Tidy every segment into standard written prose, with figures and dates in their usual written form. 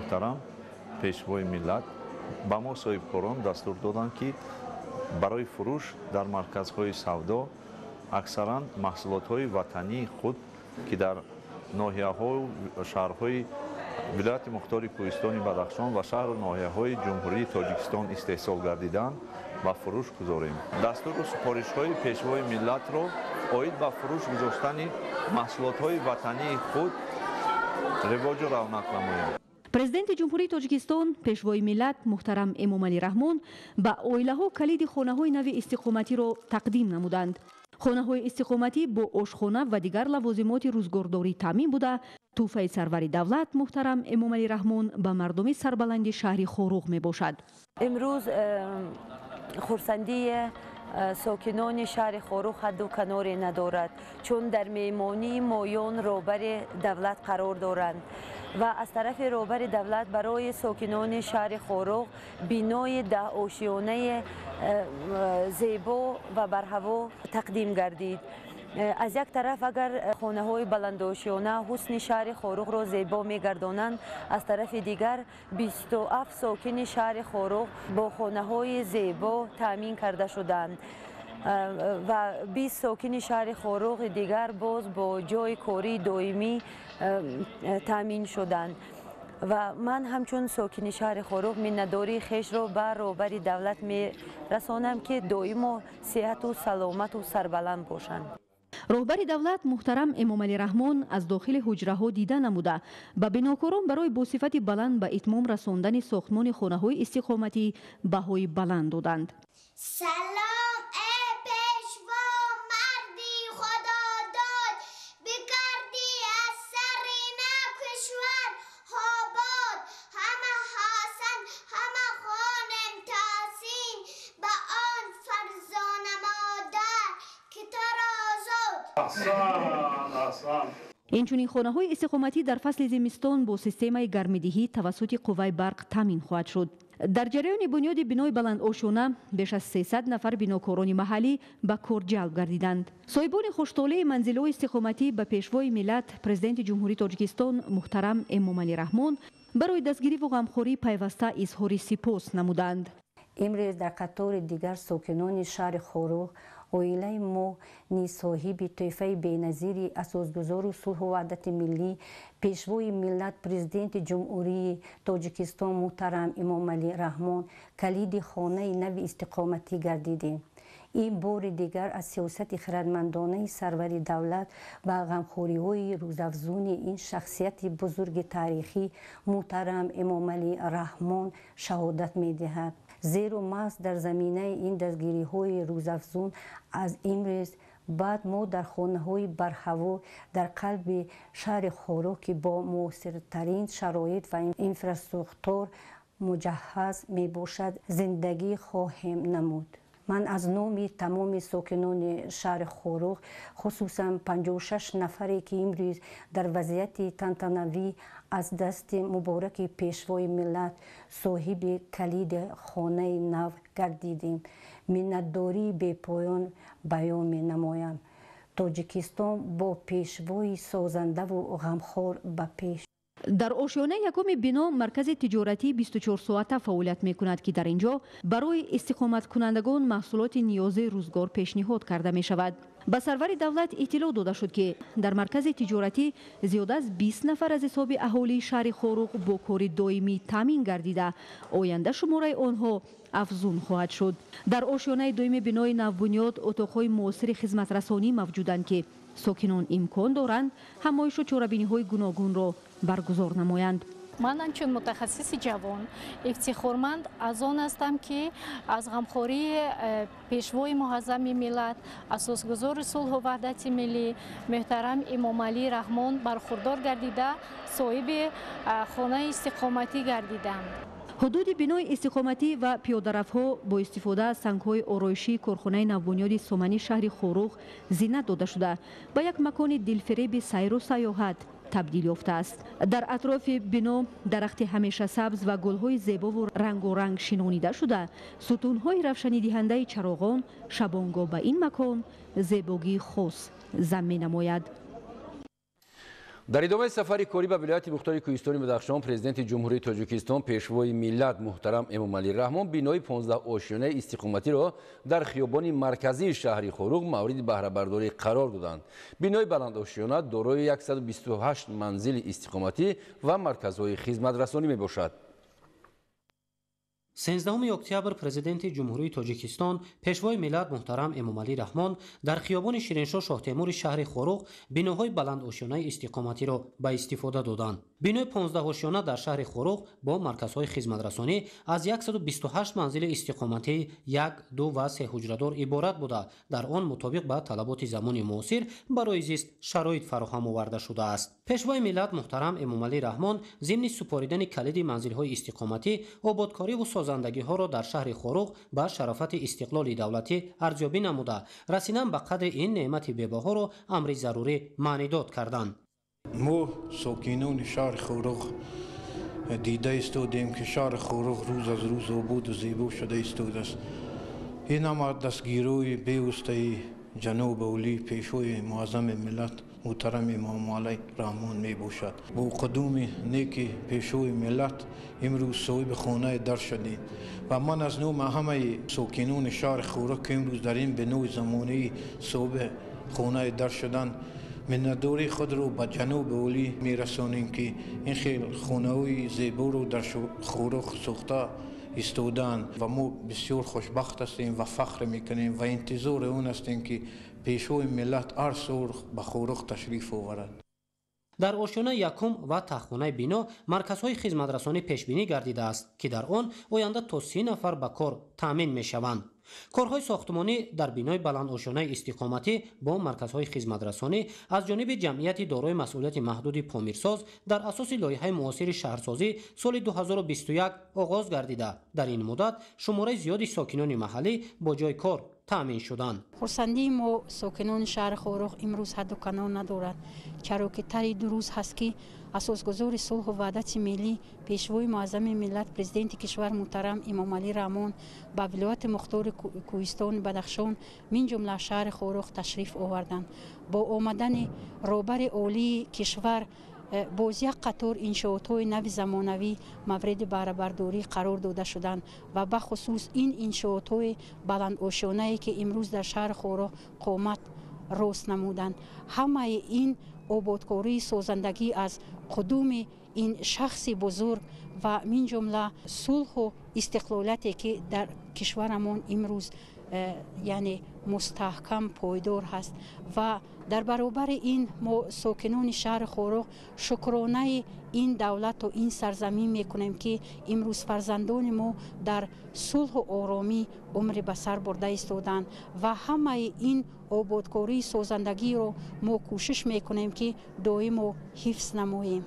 Муҳтарам Пешвои миллат ба мо, соҳибкорон, дастур доданд, ки барои фурӯш дар марказҳои савдо аксаран маҳсулотҳои ватании худ, ки дар ноҳияҳою шаҳрҳои вилояти мухтори Кӯҳистони Бадахшон ва шаҳру ноҳияҳои Ҷумҳурии Тоҷикистон истеҳсол гардиданд, ба фурӯш гузорем. Дастуру супоришҳои Пешвои миллатро оид ба фурӯш гузоштани маҳсулотҳои ватании худ ривоҷу равнақ намоем. Президенти Ҷумҳурии Тоҷикистон, Пешвои миллат муҳтарам Эмомалӣ Раҳмон ба оилаҳо калиди хонаҳои нави истиқоматиро тақдим намуданд. Хонаҳои истиқоматӣ бо ошхона ва дигар лавозимоти рӯзгордорӣ таъмин буда, тӯҳфаи сарвари давлат муҳтарам Эмомалӣ Раҳмон ба мардуми сарбаланди шаҳри Хоруғ мебошад. Имрӯз хурсандии сокинони шаҳри Хоруғ ҳадду каноре надорад, чун дар меҳмонии моён роҳбари давлат қарор доранд ва аз тарафи роҳбари давлат барои сокинони шаҳри Хоруғ бинои даҳошиёнаи зебо ва барҳаво тақдим гардид. Аз як тараф, агар хонаҳои баландошиёна ҳусни шаҳри Хоруғро зебо мегардонанд, аз тарафи дигар 27 сокини шаҳри Хоруғ бо хонаҳои зебо таъмин карда шуданд ва 20 сокини шаҳри Хоруғи дигар боз бо ҷойи кории доимӣ таъмин шуданд. Ва ман ҳамчун сокини шаҳри Хоруғ миннатдории хешро ба роҳбари давлат мерасонам, ки доимо сиҳату саломату сарбаланд бошанд. Роҳбари давлат муҳтарам Эмомалӣ Раҳмон аз дохили ҳуҷраҳо дида намуда, ба бинокорон барои бо сифати баланд ба итмом расондани сохтмони хонаҳои истиқоматӣ баҳои баланд доданд. Салом, э Пешво, марди худодод, бикардӣ аз сари нав кишвар обод. Ҳама ҳасан, ҳама хонем таҳсин ба он фарзона модар, ки туро зод. Инчунин хонаҳои истиқоматӣ дар фасли зимистон бо системаи гармидиҳӣ тавассути қувваи барқ таъмин хоҳад шуд. Дар ҷараёни бунёди бинои баландошёна беш аз 300 нафар бинокорони маҳаллӣ ба кор ҷалб гардиданд. Соҳибони хуштолеи манзилҳои истиқоматӣ ба Пешвои миллат, Президенти Ҷумҳурии Тоҷикистон муҳтарам Эмомалӣ Раҳмон барои дастгириву ғамхории пайваста изҳори сипос намуданд. Имрӯз дар қатори дигар сокинони шаҳри Хоруғ оилаи мо низ соҳиби тӯҳфаи беназири асосгузору сулҳу ваҳдати миллӣ, Пешвои миллат, Президенти Ҷумҳурии Тоҷикистон муҳтарам Эмомалӣ Раҳмон калиди хонаи нави истиқоматӣ гардидем. Ин бори дигар аз сиёсати хирадмандонаи сарвари давлат ва ғамхориҳои рӯзафзуни ин шахсияти бузурги таърихӣ муҳтарам Эмомалӣ Раҳмон шаҳодат медиҳад, зеро маҳз дар заминаи ин дастгириҳои рӯзафзун аз имрӯз баъд мо дар хонаҳои барҳаво дар қалби шаҳри Хоруғ, ки бо муосиртарин шароит ва инфраструктур муҷаҳҳаз мебошад, зиндагӣ хоҳем намуд. Ман аз номи тамоми сокинони шаҳри Хоруғ, хусусан 56 нафаре, ки имрӯз дар вазъияти тантанавӣ аз дасти мубораки Пешвои миллат соҳиби калиди хонаи нав гардидем, миннатдории бепоён баён менамоям. Тоҷикистон бо пешвои созандаву ғамхор ба пеш! Дар ошёнаи якуми бино маркази тиҷоратии 24 соата фаъолият мекунад, ки дар ин ҷо барои истиқоматкунандагон маҳсулоти ниёзи рӯзгор пешниҳод карда мешавад. Ба сарвари давлат иттилоъ дода шуд, ки дар маркази тиҷоратӣ зиёда аз 20 нафар аз ҳисоби аҳолии шаҳри Хоруғ бо кори доимӣ таъмин гардида, оянда шумораи онҳо афзун хоҳад шуд. Дар ошёнаи дуюми бинои навбунёд утоқҳои муосири хизматрасонӣ мавҷуданд, ки сокинон имкон доранд ҳамоишу чорабиниҳои гуногунро баргузор намоянд. Ман ҳамчун мутахассиси ҷавон ифтихорманд аз он ҳастам, ки аз ғамхории Пешвои муаззами миллат, асосгузори сулҳу ваҳдати миллӣ муҳтарам Эмомалӣ Раҳмон бархурдор гардида, соҳиби хонаи истиқоматӣ гардидам. Ҳудуди бинои истиқоматӣ ва пиёдаравҳо бо истифода аз сангҳои ороишии корхонаи навбунёди сомани шаҳри Хоруғ зинат дода шуда, ба як макони дилфиреби сайру сайёҳат табдил ёфтааст. Дар атрофи бино дарахти ҳамешасабз ва гулҳои зебову рангоранг шинонида шуда, сутунҳои равшанидиҳандаи чароғон шабонгоҳ ба ин макон зебогии хос зам менамояд. Дар идомаи сафари корӣ ба вилояти мухтори Кӯҳистони Бадахшон президенти Ҷумҳурии Тоҷикистон пешвои миллат муҳтарам Эмомалӣ Раҳмон бинои 15 ошёнаи истиқоматиро дар хиёбони марказии шаҳри Хоруғ мавриди баҳрабардорӣ қарор доданд. Бинои баландошёна дорои 128 манзили истиқоматӣ ва марказҳои хизматрасонӣ мебошад. 13 октябр президенти Ҷумҳурии Тоҷикистон пешвои миллат муҳтарам Эмомалӣ Раҳмон дар хиёбони Шириншоҳ Шоҳтемури шаҳри Хоруғ биноҳои баландошёнаи истиқоматиро ба истифода доданд. Бинои 15-ошёна дар шаҳри Хоруғ бо марказҳои хизматрасонӣ аз 128 манзили истиқоматии 1, 2 ва 3 ҳуҷрадор иборат буда, дар он мутобиқ ба талаботи замони муосир барои зист шароит фароҳам оварда шудааст. Пешвои миллат муҳтарам Эмомалӣ Раҳмон зимни супоридани калиди манзилҳои истиқоматӣ ободкориву созандагиҳоро дар шаҳри Хоруғ ба шарофати истиқлоли давлатӣ арзёбӣ намуда, расидан ба қадри ин неъмати бебаҳоро амри зарурӣ маънидод карданд. Мо сокинони шаҳри Хоруғ дида истодем, ки шаҳри Хоруғ рӯз аз рӯз ободу зебо шуда истодааст. Ин ҳама дастгириҳои бевоситаи ҷаноби олӣ пешвои муаззами миллат муҳтарам Эмомалӣ Раҳмон мебошад. Бо қудуми неки пешвои миллат имрӯз соҳиби хонаи дар шудем ва ман аз номи ҳамаи сокинони шаҳри Хоруғ, ки имрӯз дар ин бинои замонаӣ соҳиби хонаи дар шуданд, миннатдории худро ба ҷаноби олӣ мерасонем, ки ин хел хонаҳои зеборо дар Хоруғ сохта истодаанд ва мо бисёр хушбахт ҳастем ва фахр мекунем ва интизори он ҳастем, ки пешвои миллат ҳар сол ба Хоруғ ташриф оварад. Дар ошёнаи якум ва таҳхонаи бино марказҳои хизматрасонӣ пешбинӣ гардидааст, ки дар он оянда то 30 нафар ба кор таъмин мешаванд. Корҳои сохтмонӣ дар бинои баландошёнаи истиқоматӣ бо марказҳои хизматрасонӣ аз ҷониби ҷамъияти дорои масъулияти маҳдуди Помирсоз дар асоси лоиҳаи муосири шаҳрсозӣ соли 2021 оғоз гардида, дар ин муддат шумораи зиёди сокинони маҳаллӣ бо ҷои кор таъмин шуданд. Хурсандии мо сокинони шаҳри Хоруғ имрӯз ҳадду канор надорад, чаро ки тари ду рӯз ҳаст, ки асосгузори сулҳу ваҳдати миллӣ пешвои муаззами миллат президенти кишвар муҳтарам Эмомалӣ Раҳмон ба вилояти мухтори Кӯҳистони Бадахшон, мин ҷумла шаҳри Хоруғ ташриф оварданд. Бо омадани роҳбари олии кишвар боз як қатор иншоотҳои нави замонавӣ мавриди баҳрабардорӣ қарор дода шуданд ва бахусус ин иншоотҳои баландошёнае, ки имрӯз дар шаҳри Хоруғ қомат рост намуданд. Ҳамаи ин ободкории созандагӣ аз қудуми ин шахси бузург ва мин ҷумла сулҳу истиқлолияте, ки дар кишварамон имрӯз яъне мустаҳкам пойдор ҳаст. Ва дар баробари ин мо сокинони шаҳри Хоруғ шукронаи ин давлату ин сарзамин мекунем, ки имрӯз фарзандони мо дар сулҳу оромӣ умри ба сар бурда истоданд ва ҳамаи ин ободкории созандагиро мо кӯшиш мекунем, ки доимо ҳифз намоем.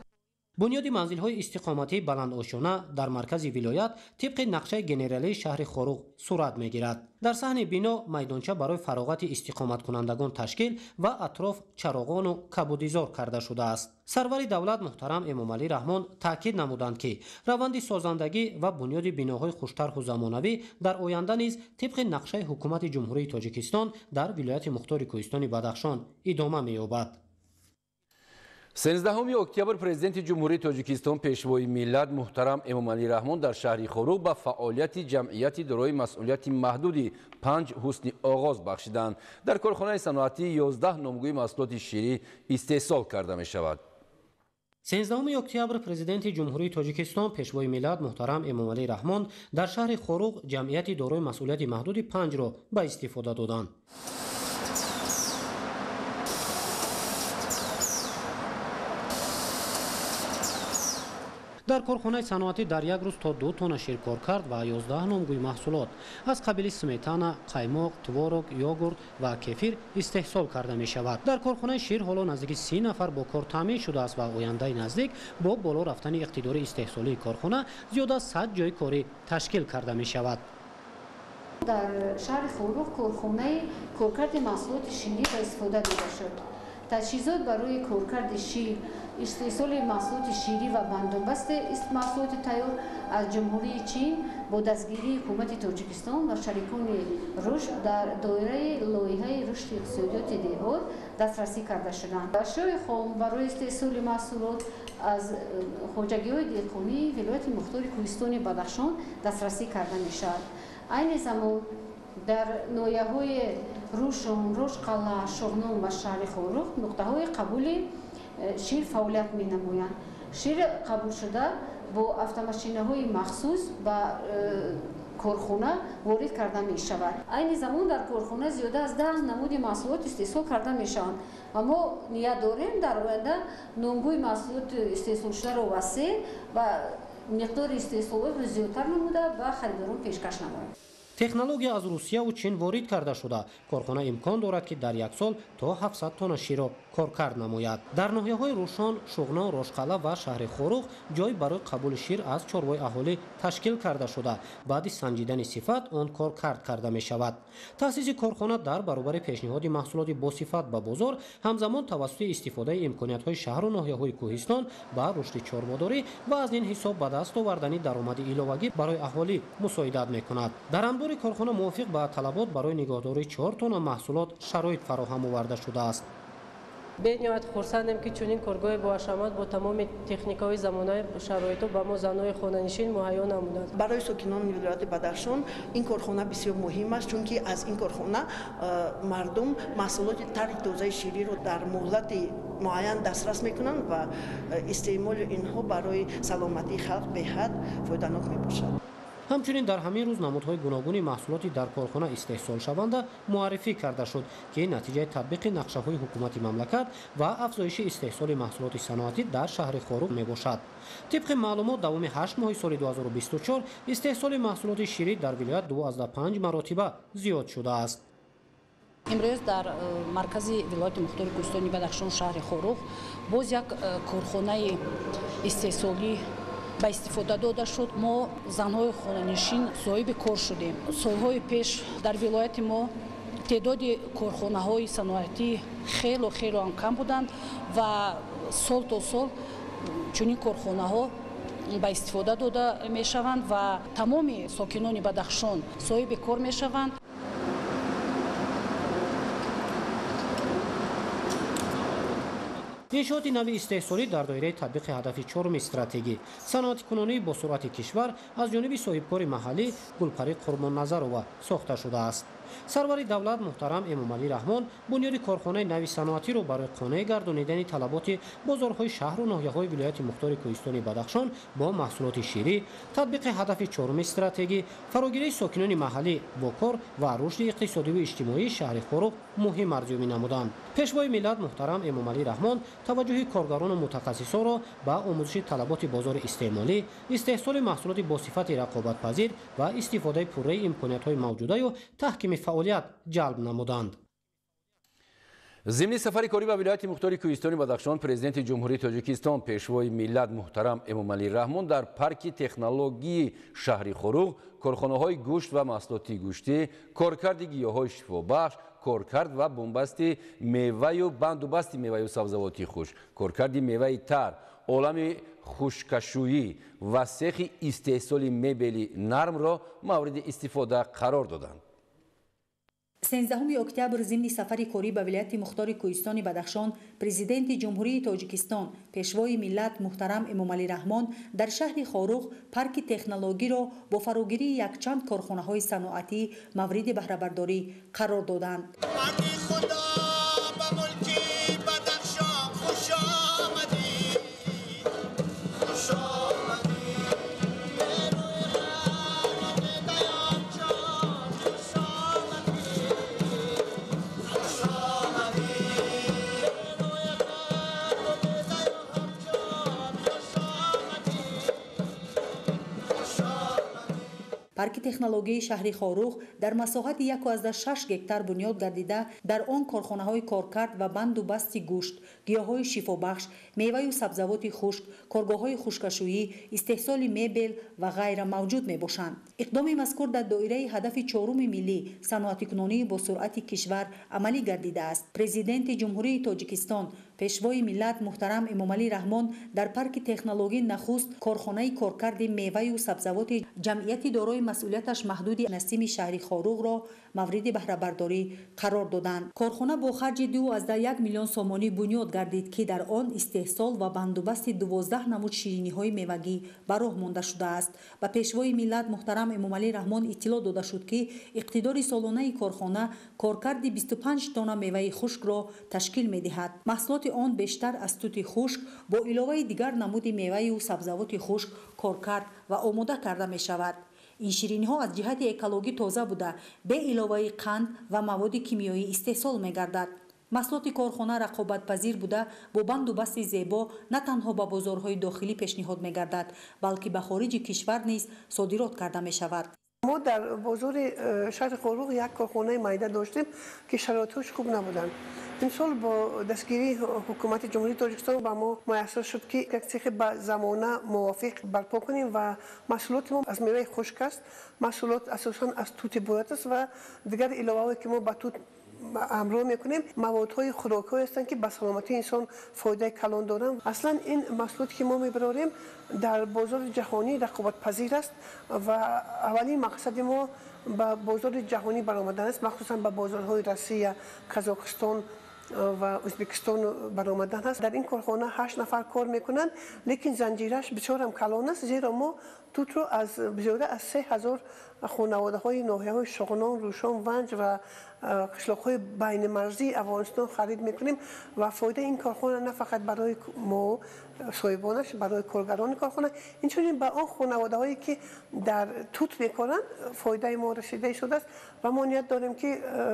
Бунёди манзилҳои истиқоматии баландошёна дар маркази вилоят тибқи нақшаи генералии шаҳри Хоруғ сурат мегирад. Дар саҳни бино майдонча барои фароғати истиқоматкунандагон ташкил ва атроф чароғону кабудизор карда шудааст. Сарвари давлат муҳтарам Эмомалӣ Раҳмон таъкид намуданд, ки раванди созандагӣ ва бунёди биноҳои хуштарҳу замонавӣ дар оянда низ тибқи нақшаи ҳукумати Ҷумҳурии Тоҷикистон дар вилояти мухтори Кӯҳистони Бадахшон идома меёбад. 13 октябр президенти Ҷумҳурии Тоҷикистон пешвои миллат муҳтарам Эмомалӣ Раҳмон дар шаҳри Хоруғ ба фаъолияти ҷамъияти дорои масъулияти маҳдуди 5 ҳусни оғоз бахшиданд. Дар корхонаи саноатӣ 11 номгӯи маҳсулоти ширӣ истеҳсол карда мешавад. 13 октябр президенти Ҷумҳурии Тоҷикистон пешвои миллат муҳтарам Эмомалӣ Раҳмон дар шаҳри Хоруғ ҷамъияти дорои масъулияти маҳдуди 5-ро ба истифода доданд. Дар корхонаи саноатӣ дар як рӯз то 2 тонна шир кор кард ва 11 номгӯи маҳсулот аз қабили сметана, қаймоқ, творог, йогурт ва кефир истеҳсол карда мешавад. Дар корхонаи шир ҳоло наздики 30 нафар бо кор таъмин шудааст ва ояндаи наздик бо боло рафтани иқтидори истеҳсолии корхона зиёда аз 100 ҷойи корӣ ташкил карда мешавад. Дар шаҳри Хоруғ корхонаи коркарди маҳсулоти ширӣ ба истифода дода шуд. Таҷҳизот барои коркарди шир истеҳсоли маҳсулоти ширӣ ва бандубасти маҳсулоти тайёр аз Ҷумҳурии Чин бо дастгирии ҳукумати Тоҷикистон ва шарикони рушд дар доираи лоиҳаи рушди иқтисодиёти деҳот дастрасӣ карда шуданд. Ашёи хом барои истеҳсоли маҳсулот аз хоҷагиҳои деҳқонии вилояти мухтори Кӯҳистони Бадахшон дастрасӣ карда мешавад. Айни замон дар ноҳияҳои Рушон, Рошқалъа, Шоғнон ва шаҳри Хоруғ нуқтаҳои қабули шир фаъолият менамоянд. Шири қабулшуда бо автомашинаҳои махсус ба корхона ворид карда мешавад. Айни замон дар корхона зиёда аз 10 намуди маҳсулот истеҳсол карда мешаванд ва мо ният дорем дар оянда номгӯи маҳсулоти истеҳсолшударо васеъ ва миқдори истеҳсолотро зиёдтар намуда ба харидорон пешкаш намоем. Технология аз Русияву Чин ворид карда шуда, корхона имкон дорад, ки дар як сол то 700 тонна ширро коркард намояд. Дар ноҳияҳои Рушон, Шуғнон, Рошқалъа ва шаҳри Хоруғ ҷой барои қабули шир аз чорвои аҳолӣ ташкил карда шуда, баъди санҷидани сифат он коркард карда мешавад. Таъсиси корхона дар баробари пешниҳоди маҳсулоти босифат ба бозор, ҳамзамон тавассути истифодаи имкониятҳои шаҳру ноҳияҳои кӯҳистон ба рушди чорводорӣ ва аз ин ҳисоб ба даст овардани даромади иловагӣ барои аҳолӣ мусоидат мекунад. Дар анбори корхона мувофиқ ба талабот барои нигоҳдории 4 тонна маҳсулот шароит фароҳам оварда шудааст. Бениҳоят хурсандем, ки чунин коргоҳи боҳашамат бо тамоми техникаҳои замонаи шароиту ба мо занои хонанишин муҳайё намуданд. Барои сокинони вилояти Бадахшон ин корхона бисёр муҳим аст, чунки аз ин корхона мардум маҳсулоти тари тозаи шириро дар муҳлати муайян дастрас мекунанд ва истеъмоли инҳо барои саломатии халқ беҳад фоиданок мебошад. Ҳамчунин дар ҳамин рӯз намудҳои гуногуни маҳсулоти дар корхона истеҳсолшаванда муаррифӣ карда шуд, ки натиҷаи татбиқи нақшаҳои ҳукумати мамлакат ва афзоиши истеҳсоли маҳсулоти саноатӣ дар шаҳри Хоруғ мебошад. Тибқи маълумот, давоми 8 моҳи соли 2024 истеҳсоли маҳсулоти ширӣ дар вилоят 2,5 маротиба зиёд шудааст. Имрӯз дар маркази вилояти мухтори Кӯҳистони Бадахшон шаҳри Хоруғ боз як корхонаи истеҳсолӣ ба истифода дода шуд. Мо занҳои хонанишин соҳиби кор шудем. Солҳои пеш дар вилояти мо теъдоди корхонаҳои саноатӣ хело хело ҳам кам буданд ва сол то сол чунин корхонаҳо ба истифода дода мешаванд ва тамоми сокинони Бадахшон соҳиби кор мешаванд. Иншооти нави истеҳсолӣ дар доираи татбиқи ҳадафи чоруми стратегӣ саноатикунонии бо суръати кишвар аз ҷониби соҳибкори маҳаллӣ Гулпарӣ Қурбонназарова сохта шудааст. Сарвари давлат муҳтарам Эмомалӣ Раҳмон бунёди корхонаи нави саноатиро барои қонеъ гардонидани талаботи бозорҳои шаҳру ноҳияҳои вилояти мухтори Кӯҳистони Бадахшон бо маҳсулоти ширӣ, татбиқи ҳадафи чоруми стратегӣ, фарогирии сокинони маҳаллӣ бо кор ва рушди иқтисодиву иҷтимоии шаҳри Хоруғ муҳим арзёбӣ намуданд. Пешвои миллат муҳтарам Эмомалӣ Раҳмон таваҷҷӯҳи коргарону мутахассисонро ба омӯзиши талаботи бозори истеъмолӣ, истеҳсоли маҳсулоти босифати рақобатпазир ва истифодаи пурраи имкониятҳои мавҷудаю таҳкими фаъолият ҷалб намуданд. Зимни сафари корӣ ба вилояти мухтори Кӯҳистони Бадахшон президенти Ҷумҳурии Тоҷикистон пешвои миллат муҳтарам Эмомалӣ Раҳмон дар парки технологии шаҳри Хоруғ корхонаҳои гӯшт ва маҳсулоти гӯштӣ, коркарди гиёҳҳои шифобахш, коркард ва бунбасти меваю бандубасти меваю сабзавоти хушк, коркарди меваи тар, олами хушкашӯӣ ва сехи истеҳсоли мебели нармро мавриди истифода қарор доданд. 13 октябр зимни сафари корӣ ба вилояти мухтори Кӯҳистони Бадахшон президенти Ҷумҳурии Тоҷикистон пешвои миллат муҳтарам Эмомалӣ Раҳмон дар шаҳри Хоруғ парки технологиро бо фарогирии якчанд корхонаҳои саноатӣ мавриди баҳрабардорӣ қарор доданд. Парки технологияи шаҳри Хоруғ дар масоҳати 1,6 гектар бунёд гардида, дар он корхонаҳои коркард ва банду басти гӯшт, гиёҳҳои шифобахш, меваю сабзавоти хушк, коргоҳҳои хушкашӯӣ, истеҳсоли мебел ва ғайра мавҷуд мебошанд. Иқдоми мазкур дар доираи ҳадафи чоруми миллӣ саноатикунонии бо суръати кишвар амалӣ гардидааст. Президенти Ҷумҳурии Тоҷикистон, Пешвои миллат муҳтарам Эмомалӣ Раҳмон дар парки технологӣ нахуст корхонаи коркарди меваю сабзавоти ҷамъияти дорои масъулияташ маҳдуди Насими шаҳри Хоруғро мавриди баҳрабардорӣ қарор доданд. Корхона бо харҷи 2,1 миллион сомонӣ бунёд гардид, ки дар он истеҳсол ва бандубасти 12 намуд шириниҳои мевагӣ ба роҳ монда шудааст. Ба Пешвои миллат муҳтарам Эмомалӣ Раҳмон иттилоъ дода шуд, ки иқтидори солонаи корхона коркарди 25 тонна меваи хушкро ташкил медиҳад. Маҳсулоти он бештар аз тути хушк бо иловаи дигар намуди меваю сабзавоти хушк коркард ва омода карда мешавад. Ин шириниҳо аз ҷиҳати экологӣ тоза буда, бе иловаи қанд ва маводи кимиёӣ истеҳсол мегардад. Маҳсулоти корхона рақобатпазир буда, бо банду басти зебо на танҳо ба бозорҳои дохилӣ пешниҳод мегардад, балки ба хориҷи кишвар низ содирот карда мешавад. Мо дар бозори шаҳри Хоруғ як корхонаи майда доштем, ки шароитҳош хуб набуданд. Имсол бо дастгирии ҳукумати Ҷумҳурии Тоҷикистон ба мо муяссар шуд, ки як цехи ба замона мувофиқ барпо кунем ва маҳсулоти мо аз меваи хушк аст. Маҳсулот асосан аз тути бурат аст ва дигар иловаҳое, ки мо ба тут ҳамроҳ мекунем, маводҳои хӯрокҳое ҳастанд, ки ба саломатии инсон фоидаи калон доранд. Аслан ин маҳсулоте, ки мо мебарорем, дар бозори ҷаҳонӣ рақобатпазир аст ва аввалин мақсади мо ба бозори ҷаҳонӣ баромадан аст, махсусан ба бозорҳои Россия, Қазоқистон ва Ӯзбекистон баромадан аст. Дар ин корхона 8 нафар кор мекунанд, лекин занҷираш бисёрам калон аст, зеро мо тутро аз зиёда аз 3000 хонаводаҳои ноҳияҳои Шоғнон, Рӯшон, Ванҷ ва қишлоқҳои байнимарзии Афғонистон харид мекунем ва фоидаи ин корхона на фақат барои мо соҳибонаш, барои коргарони корхона, инчунин ба он хонаводаҳое, ки дар тут мекоранд, фоидаи мо расида истодааст ва мо ният дорем, ки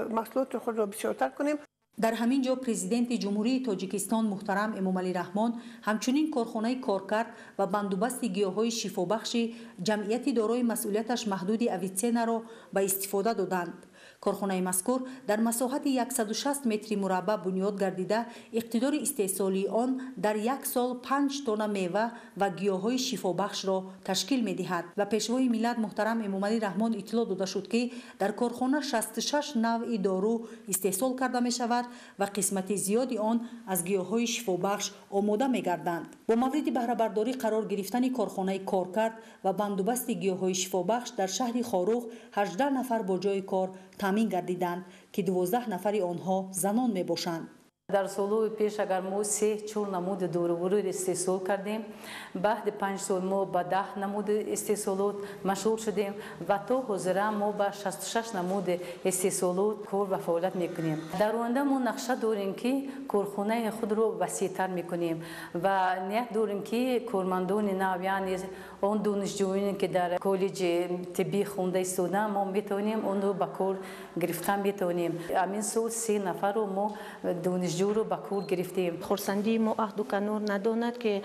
маҳсулоти худро бисёртар кунем. Дар ҳамин ҷо Президенти Ҷумҳурии Тоҷикистон муҳтарам Эмомалӣ Раҳмон ҳамчунин корхонаи коркард ва бандубасти гиёҳҳои шифобахши ҷамъияти дорои масъулияташ маҳдуди Авитсенаро ба истифода доданд. Корхонаи мазкур дар масоҳати 160 метри мураббаъ бунёд гардида, иқтидори истеҳсолии он дар як сол 5 тонна мева ва гиёҳҳои шифобахшро ташкил медиҳад. Ба Пешвои миллат муҳтарам Эмомалӣ Раҳмон иттилоъ дода шуд, ки дар корхона 66 навъи дору истеҳсол карда мешавад ва қисмати зиёди он аз гиёҳҳои шифобахш омода мегарданд. Бо мавриди баҳрабардорӣ қарор гирифтани корхонаи коркард ва бандубасти гиёҳҳои шифобахш дар шаҳри Хоруғ 18 нафар бо ҷои кор таъмин гардиданд, ки 12 нафари онҳо занон мебошанд. Дар солҳои пеш агар мо 3-4 намуди дорувориро истеҳсол кардем, баъди 5 сол мо ба 10 намуди истеҳсолот машғул шудем ва то ҳозира мо ба 66 намуди истеҳсолот кор ва фаъолият мекунем. Дар оянда мо нақша дорем, ки корхонаи худро васеътар мекунем ва ният дорем, ки кормандони нав, яъне он донишҷӯёне, ки дар коллеҷи тиббӣ хонда истодаанд, мо метавонем онро ба кор гирифтан метавонем. Ҳамин сол 3 нафарро мо донишҷӯро ба кор гирифтем. Хурсандии мо аҳду канор надонад, ки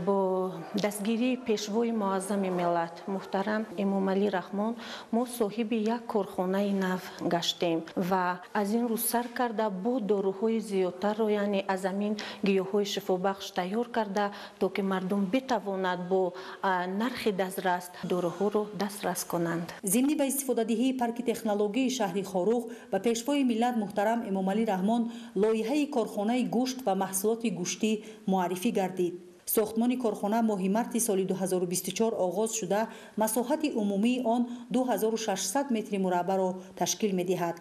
бо дастгирии Пешвои муаззами миллат муҳтарам Эмомалӣ Раҳмон мо соҳиби як корхонаи нав гаштем ва аз ин рӯз сар карда бо доруҳои зиёдтарро, яъне аз ҳамин гиёҳҳои шифобахш тайёр карда, то ки мардум битавонад бо нархи дастрас доруҳоро дастрас кунанд. Зимни ба истифодадиҳии парки технологии шаҳри Хоруғ ба Пешвои миллат муҳтарам Эмомалӣ Раҳмон лоиҳаи корхонаи гӯшт ва маҳсулоти гӯштӣ муаррифӣ гардид. Сохтмони корхона моҳи марти соли 2024 оғоз шуда, масоҳати умумии он 2600 метри мураббаъро ташкил медиҳад.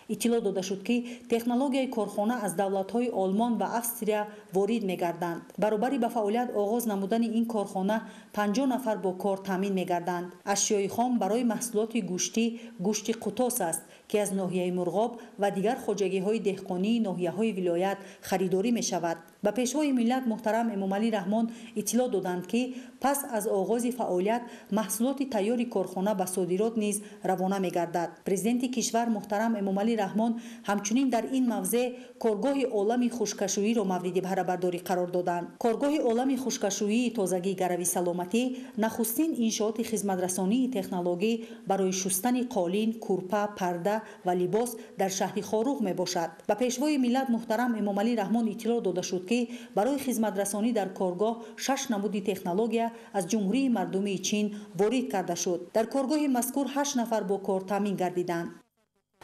Иттилоъ дода шуд, ки технологияи корхона аз давлатҳои Олмон ва Австрия ворид мегарданд. Баробари ба фаъолият оғоз намудани ин корхона 50 нафар бо кор таъмин мегарданд. Ашёи хом барои маҳсулоти гӯштӣ гӯшти қутос аст, ки аз ноҳияи Мурғоб ва дигар хоҷагиҳои деҳқонии ноҳияҳои вилоят харидорӣ мешавад. Ба Пешвои миллат муҳтарам Эмомалӣ Раҳмон иттилоъ доданд, ки пас аз оғози фаъолият маҳсулоти тайёри корхона ба содирот низ равона мегардад. Президенти кишвар муҳтарам Эмомалӣ Раҳмон ҳамчунин дар ин мавзеъ коргоҳи олами хушкашӯиро мавриди баҳрабардорӣ қарор доданд. Коргоҳи олами хушкашӯии тозагии гарави саломатӣ нахустин иншооти хизматрасонии технологӣ барои шустани қолин, курпа, парда ва либос дар шаҳри Хоруғ мебошад. Ба Пешвои миллат муҳтарам Эмомалӣ Раҳмон иттилоъ дода шуд, ки ки барои хизматрасонӣ дар коргоҳ 6 намуди технология аз Ҷумҳурии Мардумии Чин ворид карда шуд. Дар коргоҳи мазкур 8 нафар бо кор таъмин гардиданд.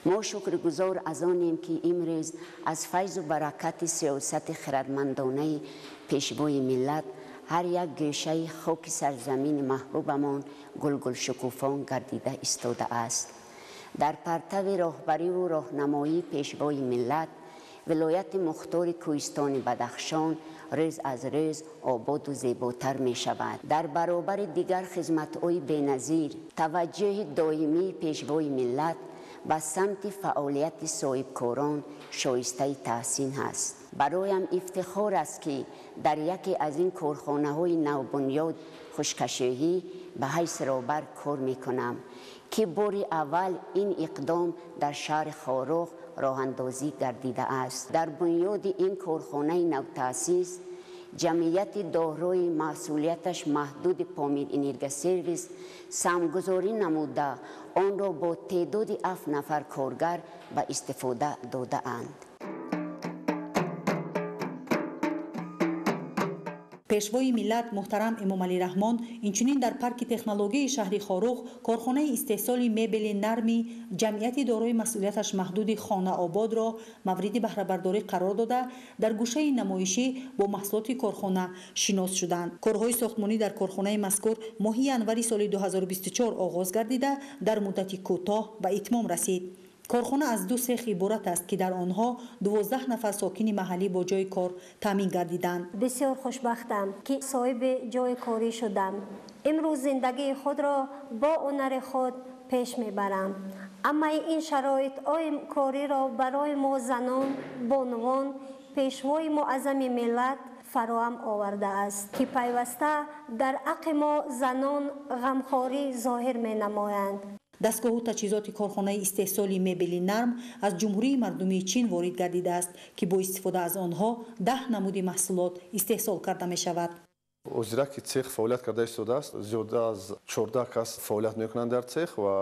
Мо шукргузор аз онем, ки имрӯз аз файзу баракати сиёсати хирадмандонаи Пешвои миллат ҳар як гӯшаи хоки сарзамини маҳбубамон гулгулшукуфон гардида истодааст. Дар партави роҳбариву роҳнамоии Пешвои миллат вилояти мухтори Кӯҳистони Бадахшон рӯз аз рӯз ободу зеботар мешавад. Дар баробари дигар хизматҳои беназир, таваҷҷӯҳи доимии Пешвои миллат ба самти фаъолияти соҳибкорон шоистаи таҳсин ҳаст. Бароям ифтихор аст, ки дар яке аз ин корхонаҳои навбунёд хушкашӯҳӣ ба ҳайси роҳбар кор мекунам, ки бори аввал ин иқдом дар шаҳри Хоруғ роҳандозӣ гардидааст. Дар бунёди ин корхонаи навтаъсис ҷамъияти дорои масъулияташ маҳдуди Помир Энергосервис саҳмгузорӣ намуда, онро бо теъдоди 7 нафар коргар ба истифода додаанд. Пешвои миллат муҳтарам Эмомалӣ Раҳмон инчунин дар парки технологияи шаҳри Хоруғ корхонаи истеҳсоли мебели нарми ҷамъияти дорои масъулияташ маҳдуди Хонаободро мавриди баҳрабардорӣ қарор дода, дар гӯшаи намоишӣ бо маҳсулоти корхона шинос шуданд. Корҳои сохтмонӣ дар корхонаи мазкур моҳи январи соли 2024 оғоз гардида, дар муддати кӯтоҳ ба итмом расид. Корхона аз 2 цех иборат аст, ки дар онҳо 12 нафар сокини маҳаллӣ бо ҷойи кор таъмин гардиданд. Бисёр хушбахтам, ки соҳиби ҷойи корӣ шудам. Имрӯз зиндагии худро бо ҳунари худ пеш мебарам. Аммо ин шароитҳои кориро барои мо занон, бонувон, Пешвои муаззами миллат фароҳам овардааст, ки пайваста дар ҳаққи мо занон ғамхорӣ зоҳир менамоянд. Дастгоҳу таҷҳизоти корхонаи истеҳсоли мебели нарм аз Ҷумҳурии Мардумии Чин ворид гардидааст, ки бо истифода аз онҳо 10 намуди маҳсулот истеҳсол карда мешавад. Озира ки цех фаъолият карда истодааст, зиёда аз 14 кас фаъолият мекунанд дар цех ва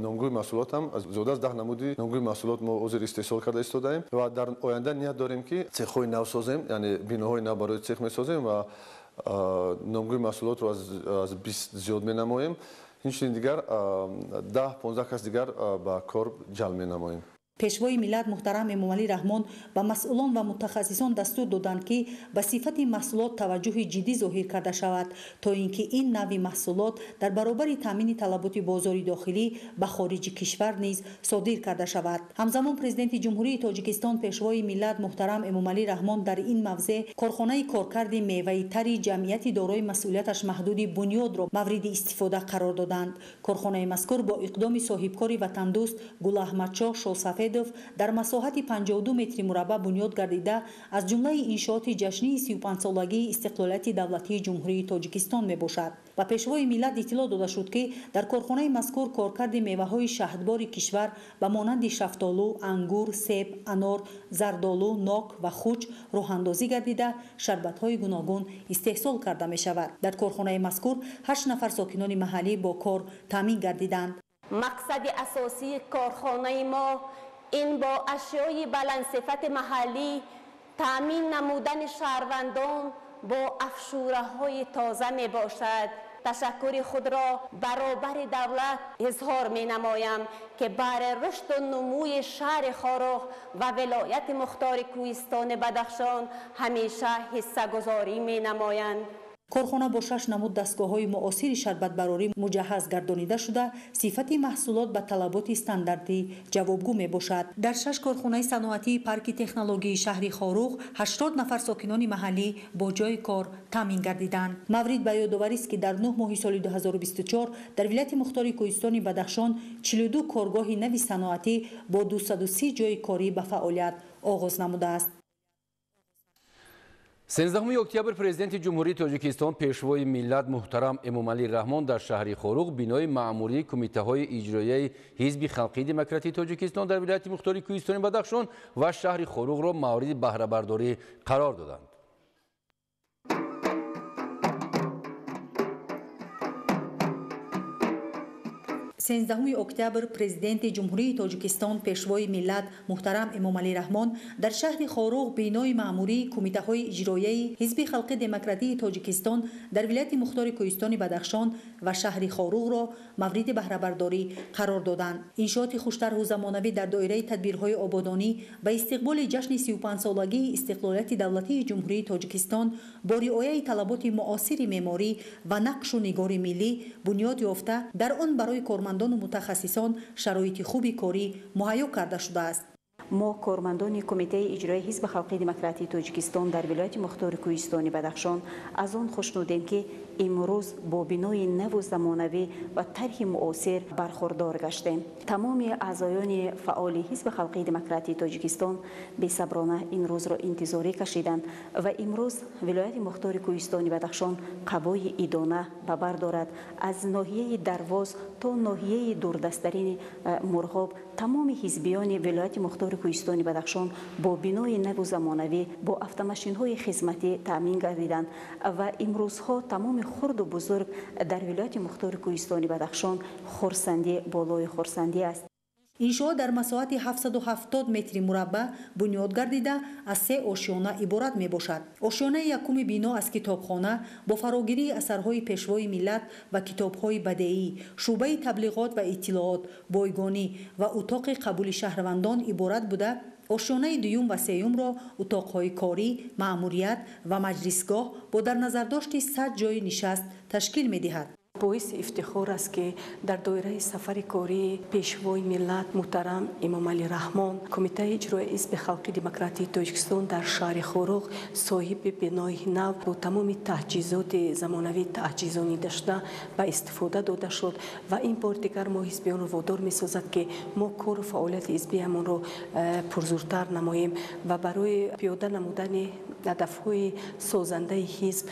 номгӯи маҳсулот ҳам зиёда аз 10 намуди номгӯи маҳсулот мо озир истеҳсол карда истодаем ва дар оянда ният дорем, ки цехҳои нав созем, яъне биноҳои нав барои цех месозем ва номгӯи маҳсулотро аз 20 зиёд менамоем. Инчунин дигар 10-15 кас дигар ба кор ҷалб менамоем. Пешвои миллат муҳтарам Эмомалӣ Раҳмон ба масъулон ва мутахассисон дастур доданд, ки ба сифати маҳсулот таваҷҷӯҳи ҷиддӣ зоҳир карда шавад, то ин ки ин навъи маҳсулот дар баробари таъмини талаботи бозори дохилӣ ба хориҷи кишвар низ содир карда шавад. Ҳамзамон Президенти Ҷумҳурии Тоҷикистон Пешвои миллат муҳтарам Эмомалӣ Раҳмон дар ин мавзеъ корхонаи коркарди меваи тари ҷамъияти дорои масъулияташ маҳдуди Бунёдро мавриди истифода қарор доданд. Корхонаи мазкур бо иқдоми соҳибкори ватандӯст Гулаҳмадшоҳ Шосафедов дар масоҳати 52 метри мураббаъ бунёд гардида, аз ҷумлаи иншооти ҷашнии 35-солагии истиқлолияти давлатии Ҷумҳурии Тоҷикистон мебошад. Ба Пешвои миллат иттилоъ дода шуд, ки дар корхонаи мазкур коркарди меваҳои шаҳдбори кишвар ба монанди шафтолу, ангур, себ, анор, зардолу, нок ва хуч роҳандозӣ гардида, шарбатҳои гуногун истеҳсол карда мешавад. Дар корхонаи мазкур 8 нафар сокинони маҳаллӣ бо кор таъмин гардиданд. Мақсади асосии корхонаи мо ин бо ашёи баландсифати маҳаллӣ таъмин намудани шаҳрвандон бо афшураҳои тоза мебошад. Ташаккури худро баробари давлат изҳор менамоям, ки баҳри рушду нумӯи шаҳри Хоруғ ва вилояти мухтори Кӯҳистони Бадахшон ҳамеша ҳиссагузорӣ менамоянд. Корхона бо 6 намуд дастгоҳҳои муосири шарбатбарорӣ муҷаҳҳаз гардонида шуда, сифати маҳсулот ба талаботи стандартӣ ҷавобгӯ мебошад. Дар 6 корхонаи саноатии парки технологияи шаҳри Хоруғ 80 нафар сокинони маҳаллӣ бо ҷойи кор таъмин гардиданд. Маврид ба ёдоварист, ки дар 9 моҳи соли 2024 дар вилояти мухтори Кӯҳистони Бадахшон 42 коргоҳи нави саноатӣ бо 230 ҷойи корӣ ба фаъолият оғоз намудааст. 13 октябр Президенти Ҷумҳурии Тоҷикистон Пешвои миллат муҳтарам Эмомалӣ Раҳмон дар шаҳри Хоруғ бинои маъмурии кумитаҳои иҷроияи Ҳизби Халқии Демократии Тоҷикистон дар вилояти мухтори Кӯҳистони Бадахшон ва шаҳри Хоруғро мавриди баҳрабардорӣ қарор доданд. 13 октябр Президенти Ҷумҳурии Тоҷикистон, Пешвои миллат муҳтарам Эмомалӣ Раҳмон дар шаҳри Хоруғ бинои маъмурии кумитаҳои иҷроияи Ҳизби Халқи Демократии Тоҷикистон дар вилояти Мухтори Кӯҳистони Бадахшон ва шаҳри Хоруғро мавриди баҳрабардорӣ қарор доданд. Иншооти хуштарҳу замонавӣ дар доираи тадбирҳои ободонӣ ба истиқболи ҷашни 35-солагии истиқлолияти давлатии Ҷумҳурии Тоҷикистон бо риояи талаботи муосири меъморӣ ва нақшу нигори миллӣ бунёд ёфта, дар он барои кормандону мутахассисон шароити хуби корӣ муҳайё карда шудааст. Мо, кормандони Кумитаи иҷроии Ҳизби Халқии Демократии Тоҷикистон дар вилояти Мухтори Кӯҳистони Бадахшон, аз он хушнудем, ки имрӯз бо бинои наву замонавӣ ва тарҳи муосир бархурдор гаштем. Тамоми аъзоёни фаъоли Ҳизби Халқии Демократии Тоҷикистон бесаброна ин рӯзро интизорӣ кашиданд ва имрӯз вилояти Мухтори Кӯҳистони Бадахшон қабои идона ба бар дорад. Аз ноҳияи Дарвоз то ноҳияи дурдасттарини Мурғоб тамоми ҳизбиёни вилояти Мухтори Кӯҳистони Бадахшон бо бинои наву замонавӣ, бо автомашинҳои хизматӣ таъмин гардиданд ва имрӯзҳо тамоми хурду бузург дар вилояти Мухтори Кӯҳистони Бадахшон хурсандӣ болои хурсандӣ аст. Иншоот дар масоҳати 770 метри мураббаъ бунёд гардида, аз се ошёна иборат мебошад. Ошёнаи якуми бино аз китобхона бо фарогирии асарҳои Пешвои миллат ва китобҳои бадеӣ, шӯъбаи таблиғот ва иттилоот, бойгонӣ ва утоқи қабули шаҳрвандон иборат буда, ошёнаи дуюм ва сеюмро утоқҳои корӣ, маъмурият ва маҷлисгоҳ бо дар назардошти 100 ҷойи нишаст ташкил медиҳад. Боиси ифтихор аст, ки дар доираи сафари кории Пешвои миллат муҳтарам Эмомалӣ Раҳмон Кумитаи иҷроии Ҳизби Халқи Демократии Тоҷикистон дар шаҳри Хоруғ соҳиби бинои нав бо тамоми таҷҳизоти замонавӣ таҷҳизонида шуда ба истифода дода шуд ва ин бор дигар мо ҳизбиёнро водор месозад, ки мо кору фаъолияти ҳизбиямонро пурзуртар намоем ва барои пиёда намудани ҳадафҳои созандаи ҳизб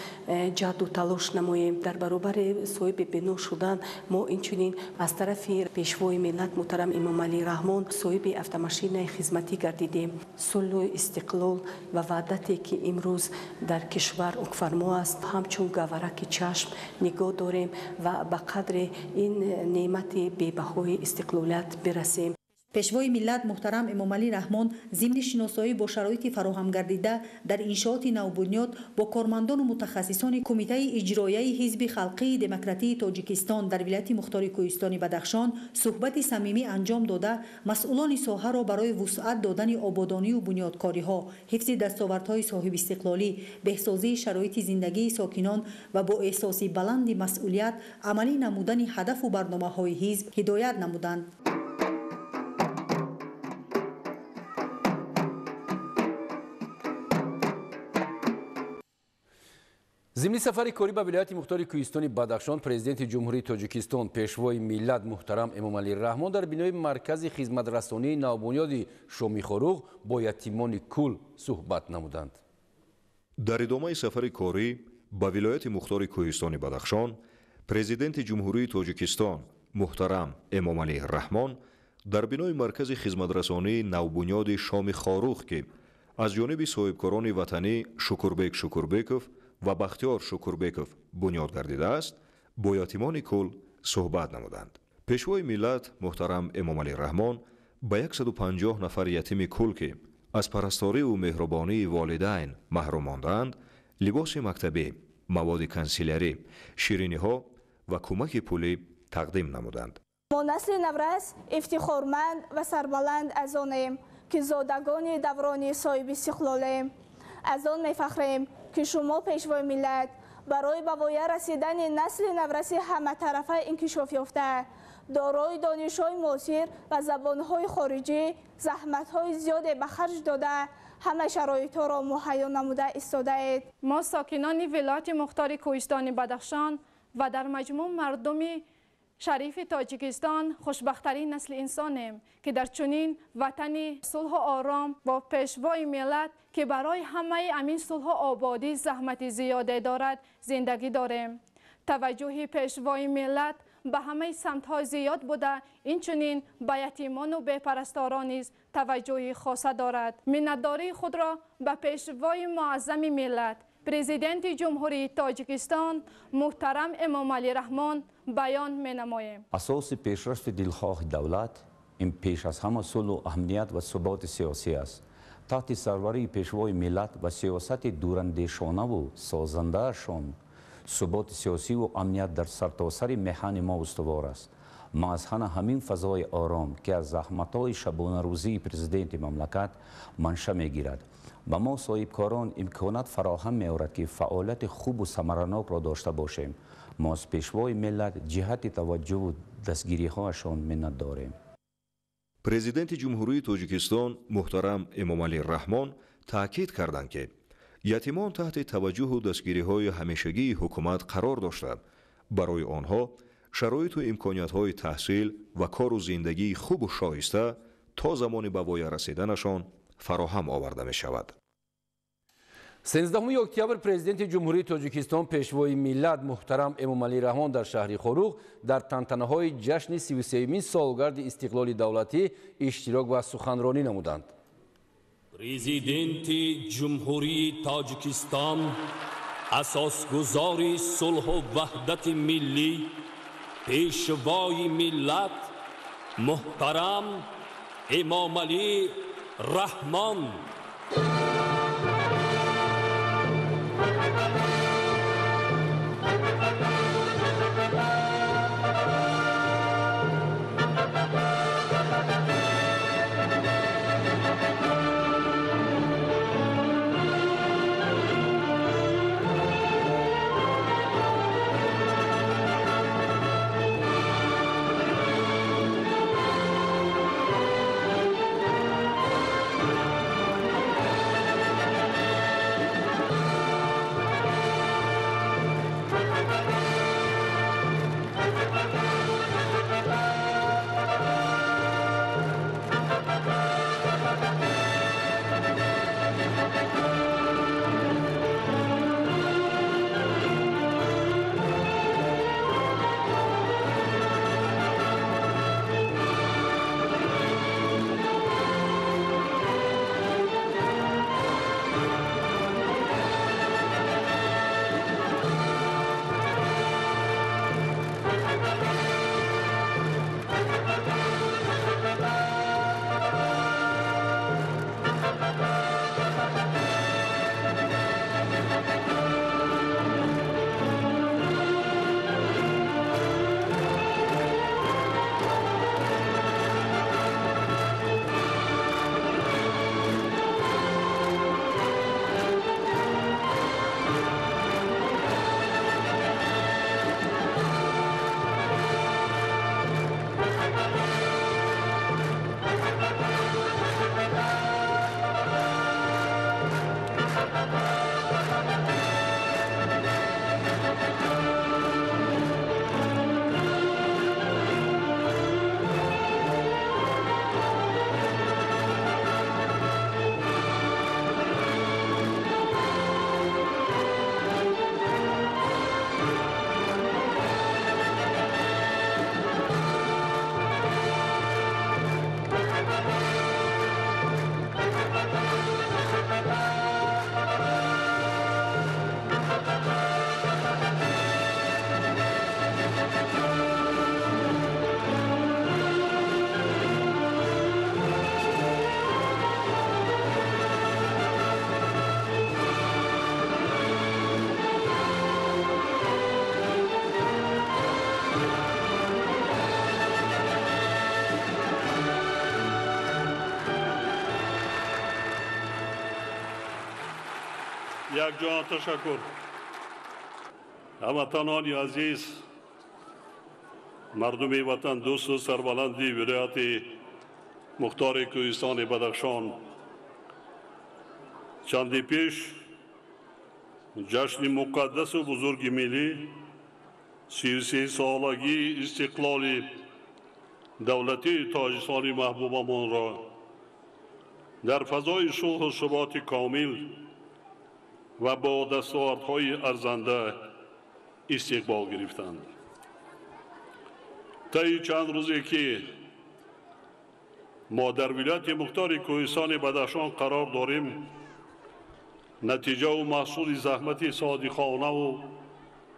ҷаҳду талош намоем. Дар баробари соҳиби бино шудан мо инчунин аз тарафи Пешвои миллат муҳтарам Эмомалӣ Раҳмон соҳиби автомашинаи хизматӣ гардидем. Сулҳу истиқлол ва ваҳдате, ки имрӯз дар кишвар ҳукмфармо аст, ҳамчун гавҳараки чашм нигоҳ дорем ва ба қадри ин неъмати бебаҳои истиқлолият бирасем. Пешвои миллат муҳтарам Эмомалӣ Раҳмон зимни шиносоӣ бо шароити фароҳам гардида дар иншооти навбунёд бо кормандону мутахассисони Кумитаи иҷроияи Ҳизби Халқии Демократии Тоҷикистон дар вилояти Мухтори Кӯҳистони Бадахшон суҳбати самимӣ анҷом дода, масъулони соҳаро барои вусъат додани ободонию бунёдкориҳо, ҳифзи дастовардҳои соҳибистиқлолӣ, беҳсозии шароити зиндагии сокинон ва бо эҳсоси баланди масъулият амалӣ намудани ҳадафу барномаҳои ҳизб ҳидоят намуданд. Зимни сафари корӣ ба вилояти Мухтори Кӯҳистони Бадахшон Президенти Ҷумҳурии Тоҷикистон, Пешвои миллат муҳтарам Эмомалӣ Раҳмон дар бинои маркази хизматрасонии навбунёди Шоми Хоруғ бо ятимони кул суҳбат намуданд. Дар идомаи сафари корӣ ба вилояти Мухтори Кӯҳистони Бадахшон Президенти Ҷумҳурии Тоҷикистон муҳтарам Эмомалӣ Раҳмон дар бинои маркази хизматрасонии навбунёди Шоми Хоруғ, ки аз ҷониби соҳибкорони ватанӣ Шукурбек Шукурбеков ва Бахтиёр Шукурбеков бунёд гардидааст, бо ятимони кул суҳбат намуданд. Пешвои миллат муҳтарам Эмомалӣ Раҳмон ба 150 нафар ятими кул, ки аз парасториву меҳрубонии волидайн маҳрум мондаанд, либоси мактабӣ, маводи кансилярӣ, шириниҳо ва кӯмаки пулӣ тақдим намуданд. Мо насли наврас ифтихорманд ва сарбаланд аз онем, ки зодагони даврони соҳибистиқлолем. Аз он мефахрем, ки шумо, Пешвои миллат, барои ба воя расидани насли навраси ҳаматарафа инкишоф ёфта, дорои донишҳои муосир ва забонҳои хориҷӣ заҳматҳои зиёде ба харҷ дода, ҳама шароитҳоро муҳайё намуда истодаед. Мо, сокинони вилояти Мухтори Кӯҳистони Бадахшон ва дар маҷмӯъ мардуми шарифи Тоҷикистон, хушбахттарин насли инсонем, ки дар чунин ватани сулҳу ором бо Пешвои миллат, ки барои ҳамаи амин сулҳу ободӣ заҳмати зиёде дорад, зиндагӣ дорем. Таваҷҷӯҳи Пешвои миллат ба ҳамаи самтҳо зиёд буда, инчунин ба ятимону бепарасторон низ таваҷҷӯҳи хоса дорад. Миннатдории худро ба Пешвои муаззами миллат, Президенти Ҷумҳурии Тоҷикистон муҳтарам Эмомалӣ Раҳмон баён менамоем. Асоси пешрафти дилхоҳи давлат ин пеш аз ҳама сулҳу амният ва суботи сиёсӣ аст. Таҳти сарварии Пешвои миллат ва сиёсати дурандешонаву созандаашон суботи сиёсиву амният дар сартосари меҳани мо устувор аст. Маҳз ҳана ҳамин фазои ором, ки аз заҳматҳои шабонарӯзии президенти мамлакат манша мегирад, ба мо соҳибкорон имконат фароҳам меорад, ки фаъолияти хубу самаранокро дошта бошем. Мо аз Пешвои миллат ҷиҳати таваҷҷӯҳу дастгириҳояшон миннат дорем. Президенти Ҷумҳурии Тоҷикистон муҳтарам Эмомалӣ Раҳмон таъкид карданд, ки ятимон таҳти таваҷҷӯҳу дастгириҳои ҳамешагии ҳукумат қарор дошта, барои онҳо шароиту имкониятҳои таҳсил ва кору зиндагии хубу шоиста то замони ба воя расиданашон фароҳам оварда мешавад. 13 октябр Президенти Ҷумҳурии Тоҷикистон, Пешвои миллат муҳтарам Эмомалӣ Раҳмон дар шаҳри Хоруғ дар тантанаҳои ҷашни 33-мин солгарди истиқлоли давлатӣ иштирок ва суханронӣ намуданд. Президенти Ҷумҳурии Тоҷикистон, асосгузори сулҳу ваҳдати миллӣ, Пешвои миллат муҳтарам Эмомалӣ Раҳмон. Якҷон ташаккур. Ҳамватанони азиз, мардуми ватандӯсту сарбаланди вилояти Мухтори Кӯҳистони Бадахшон, чанде пеш ҷашни муқаддасу бузурги миллӣ 33-солагии истиқлоли давлатии Тоҷикистони маҳбубамонро дар фазои сулҳу суботи комил ва бо дастовардҳои арзанда истиқбол гирифтанд. Таи чанд рӯзе ки мо дар вилояти Мухтори Кӯҳистони Бадахшон қарор дорем, Натиҷаву маҳсули заҳмати содиқонаву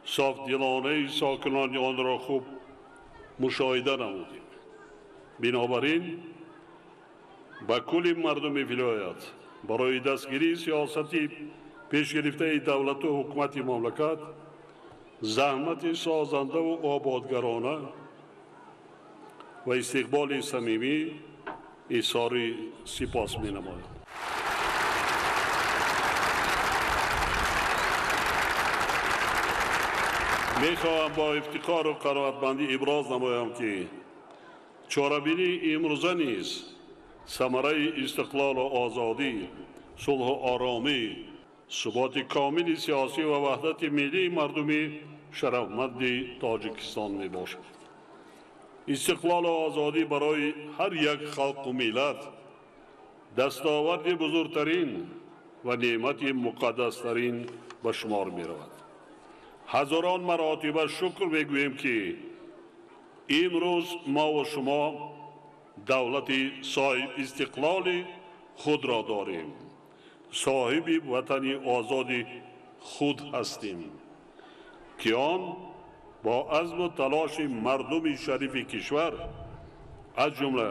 софдилонаи сокинони онро хуб мушоҳида намудем. Бинобар ин ба кулли мардуми вилоят барои дастгирии сиёсати пешгирифтаи давлату ҳукумати мамлакат, заҳмати созандаву ободгарона ва истиқболи самимӣ изҳори сипос менамоям. Мехоҳам бо ифтихору қаноатмандӣ иброз намоям, ки чорабинии имрӯза низ самараи истиқлолу озодӣ, сулҳу оромӣ, суботи комили сиёсӣ ва ваҳдати миллии мардуми шарафманди Тоҷикистон мебошад. Истиқлолу озодӣ барои ҳар як халқу миллат дастоварди бузургтарин ва неъмати муқаддастарин ба шумор меравад. Ҳазорон маротиба шукр мегӯем, ки имрӯз мову шумо давлати соҳибистиқлоли худро дорем, соҳиби ватани озоди худ ҳастем, ки он бо азму талоши мардуми шарифи кишвар, аз ҷумла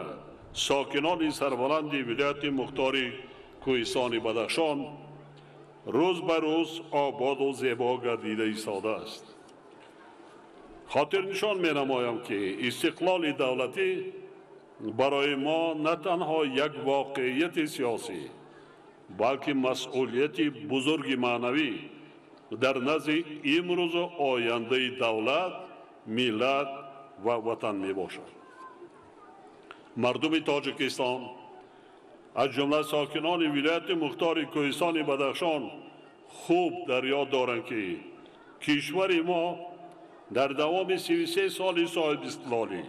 сокинони сарбаланди вилояти мухтори Кӯҳистони Бадахшон, рӯз ба рӯз ободу зебо гардида истодааст. Хотирнишон менамоям, ки истиқлоли давлатӣ барои мо на танҳо як воқеияти сиёсӣ, балки масъулияти бузурги маънавӣ дар назди имрӯзу ояндаи давлат, миллат ва ватан мебошад. Мардуми Тоҷикистон, аз ҷумла сокинони вилояти мухтори Кӯҳистони Бадахшон, хуб дар ёд доранд, ки кишвари мо дар давоми 33 соли соҳибистиқлолӣ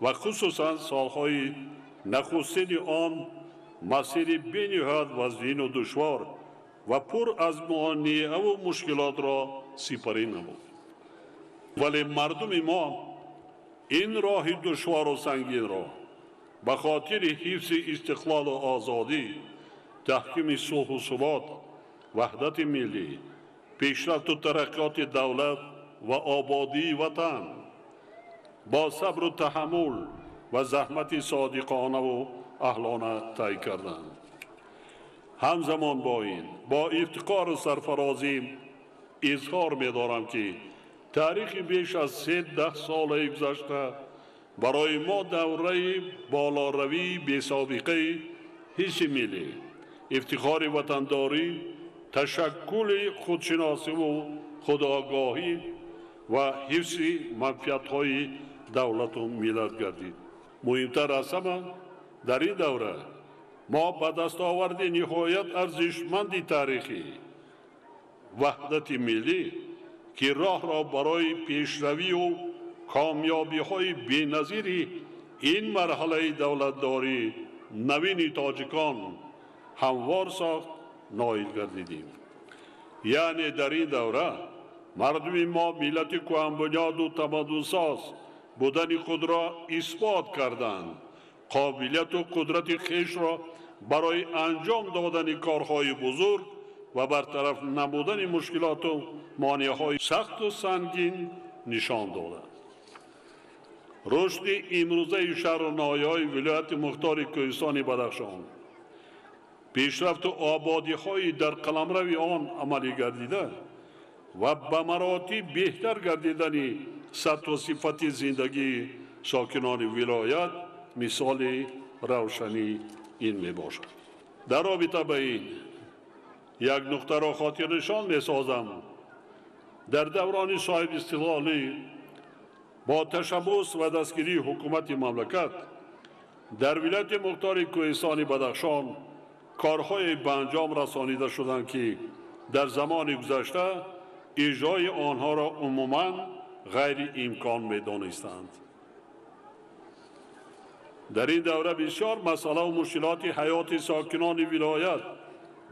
ва хусусан солҳои нахустини он масири бениҳоят вазнину душвор ва пур аз монеаву мушкилотро сипарӣ намуд. Вале мардуми мо ин роҳи душвору сангинро ба хотири ҳифзи истиқлолу озодӣ, таҳкими сулҳу субот, ваҳдати миллӣ, пешрафту тараққиёти давлат ва ободии ватан бо сабру таҳаммул ва заҳмати содиқонаву аҳлона тай карданд. Ҳамзамон бо ин бо ифтихору сарфарозӣ изҳор медорам, ки таърихи беш аз 13 солаи гузашта барои мо давраи болоравии бесобиқаи ҳисси миллӣ, ифтихори ватандорӣ, ташаккули худшиносиву худогоҳӣ ва ҳифзи манфиатҳои давлату миллат гардид. Муҳимтар аз ҳама, дар ин давра мо ба дастоварди ниҳоят арзишманди таърихӣ, ваҳдати миллӣ, ки роҳро барои пешравию комёбиҳои беназири ин марҳалаи давлатдорӣ навини тоҷикон ҳамвор сохт, ноил гардидем. Яъне дар ин давра мардуми мо миллати кӯҳанбунёду тамаддунсоз будани худро исбот карданд, қобилияту қудрати хешро барои анҷом додани корҳои бузург ва бартараф намудани мушкилоту монеаҳои сахту сангин нишон доданд. Рушди имрӯзаи шаҳру ноҳияҳои вилояти мухтори Кӯҳистони Бадахшон, пешрафту ободиҳои дар қаламрави он амалӣ гардида ва ба маротиб беҳтар гардидани сатҳу сифати зиндагии сокинони вилоят мисоли равшани ин мебошад. Дар робита ба ин як нуқтаро хотирнишон месозам. Дар даврони соҳибистиқлолӣ бо ташаббус ва дастгирии ҳукумати мамлакат дар вилояти мухтори Кӯҳистони Бадахшон корҳое ба анҷом расонида шуданд, ки дар замони гузашта иҷрои онҳоро умуман ғайриимкон медонистанд. Дар ин давра бисёр масъалаву мушкилоти ҳаёти сокинони вилоят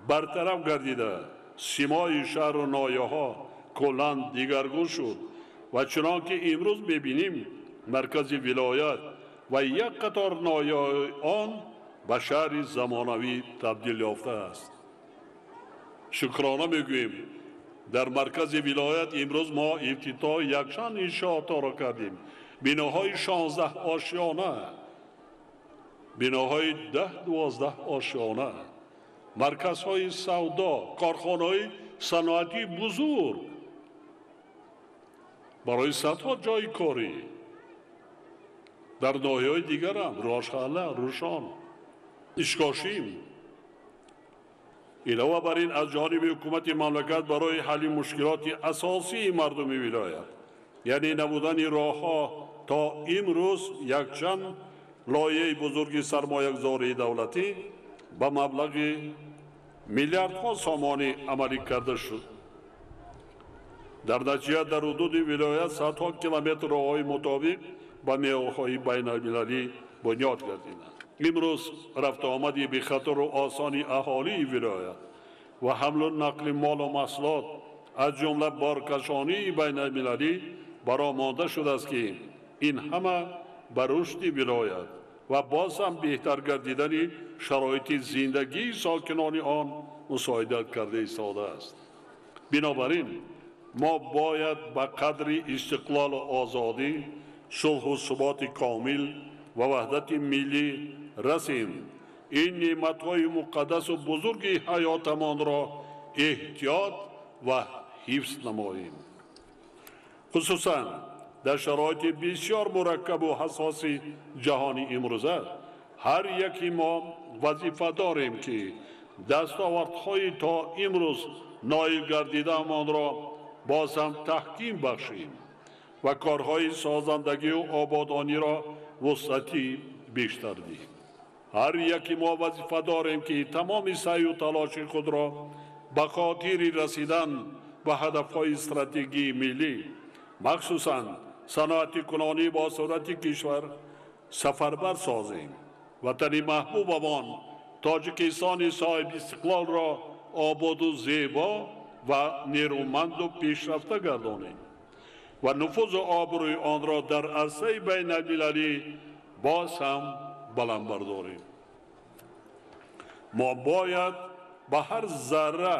бартараф гардида, симои шаҳру ноҳияҳо куллан дигаргун шуд ва чунон ки имрӯз мебинем, маркази вилоят ва як қатор ноҳияҳои он ба шаҳри замонавӣ табдил ёфтааст. Шукрона мегӯем, дар маркази вилоят имрӯз мо ифтитоҳи якчанд иншоотҳоро кардем. Биноҳои 16 ошёна, биноҳои 10-12 ошёна, марказҳои савдо, корхонаҳои саноатии бузург барои садҳо ҷойи корӣ. Дар ноҳияҳои дигарам Рошхала, Рӯшон, Ишкошим. Илова бар ин, аз ҷониби ҳукумати мамлакат барои ҳалли мушкилоти асосии мардуми вилоят, яъне набудани роҳҳо, то имрӯз якчанд лоиҳаи бузурги сармоягузории давлатӣ ба маблағи миллиардҳо сомонӣ амалӣ карда шуд. Дар натиҷа дар ҳудуди вилоят садҳо километр роҳҳои мутобиқ ба меъёрҳои байналмилалӣ бунёд гардиданд. Имрӯз рафтуомади бехатару осони аҳолии вилоят ва ҳамлу нақли молу маҳсулот, аз ҷумла боркашонии байналмилалӣ, баромонда шудааст, ки ин ҳама ба рушди вилоят ва боз ҳам беҳтар гардидани шароити зиндагии сокинони он мусоидат карда истодааст. Бинобар ин мо бояд ба қадри истиқлолу озодӣ, сулҳу суботи комил ва ваҳдати миллӣ расем. Ин неъматҳои муқаддасу бузурги ҳаётамонро эҳтиёт ва ҳифз намоем. Хусусан дар шароити бисёр мураккабу ҳассоси ҷаҳони имрӯза ҳар яки мо вазифа дорем, ки дастовардҳои то имрӯз ноил гардидаамонро боз ҳам таҳким бахшем ва корҳои созандагию ободониро вусъати бештар диҳем. Ҳар яки мо вазифа дорем, ки тамоми саъю талоши худро ба хотири расидан ба ҳадафҳои стратегии миллӣ, махсусан саноатикунонӣ бо суръати кишвар сафарбар созем. Ватани маҳбубамон Тоҷикистони соҳибистиқлолро ободу зебо ва нерӯманду пешрафта гардонем ва нуфузу обрӯи онро дар арсаи байналмилалӣ боз ҳам баланд бардорем. Мо бояд ба ҳар зарра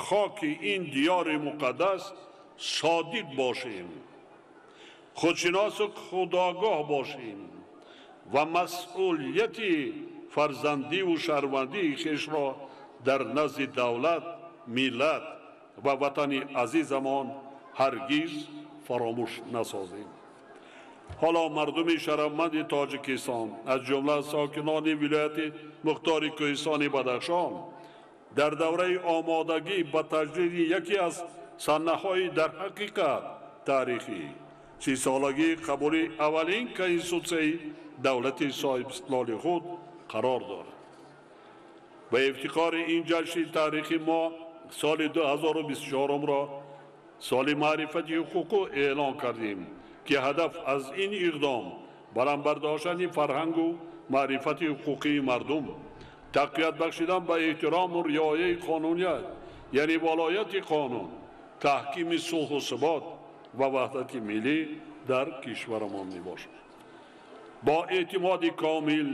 хоки ин диёри муқаддас содиқ бошем, худшиносу худогоҳ бошем ва масъулияти фарзандиву шаҳрвандии хешро дар назди давлат, миллат ва ватани азизамон ҳаргиз фаромӯш насозем. Ҳоло мардуми шарафманди Тоҷикистон, аз ҷумла сокинони вилояти мухтори Кӯҳистони Бадахшон, дар давраи омодагӣ ба таҷлили яке аз саннаҳои дар ҳақиқат таърихӣ, 30-солагии қабули аввалин конститутсияи давлати соҳибистиқлоли худ қарор дорад. Ба ифтихори ин ҷашни таърихӣ мо соли 2024-ро соли маърифати ҳуқуқӣ эълон кардем, ки ҳадаф аз ин иқдом баланд бардоштани фарҳангу маърифати ҳуқуқии мардум, тақвият бахшидан ба эҳтирому риояи қонуният, яъне волояти қонун, таҳкими сулҳу субот ва ваҳдати миллӣ дар кишварамон мебошад. Бо эътимоди комил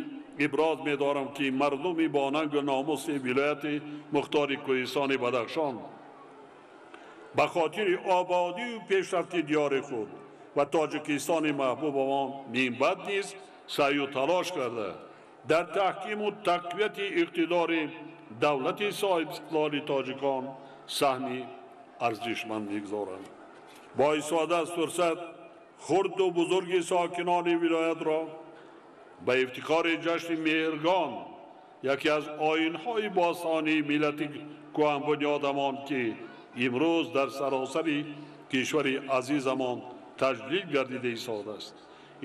иброз медорам, ки мардуми бонангу номуси вилояти мухтори Кӯҳистони Бадахшон ба хотири ободию пешрафти диёри худ ва Тоҷикистони маҳбубамон минбаъд низ саъю талош карда, дар таҳкиму тақвияти иқтидори давлати соҳибистиқлоли тоҷикон саҳми арзишманд мегузоранд. Бо истифода аз фурсат хурду бузурги сокинони вилоятро ба ифтихори ҷашни Меҳргон, яке аз оинҳои бостонии миллати кӯҳанбунёдамон, ки имрӯз дар саросари кишвари азизамон таҷлил гардида истодааст,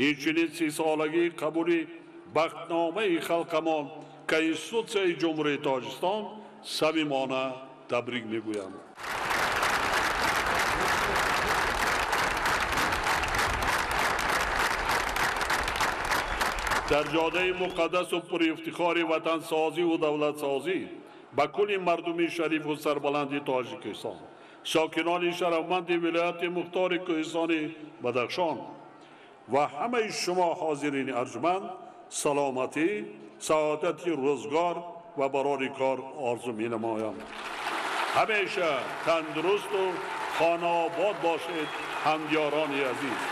инчунин 30-солагии қабули бахтномаи халқамон Конститутсияи Ҷумҳурии Тоҷикистон самимона табрик мегӯям. Дар ҷодаи муқаддасу пурэфтихори ватансозиву давлатсозӣ ба кулли мардуми шарифу сарбаланди Тоҷикистон, сокинони шарафманди вилояти мухтори Кӯҳистони Бадахшон ва ҳамаи шумо ҳозирини арҷманд саломатӣ, саодати рӯзгор ва барори кор орзу менамоям. Ҳамеша тандурусту хонаобод бошед, ҳамдиёрони азиз.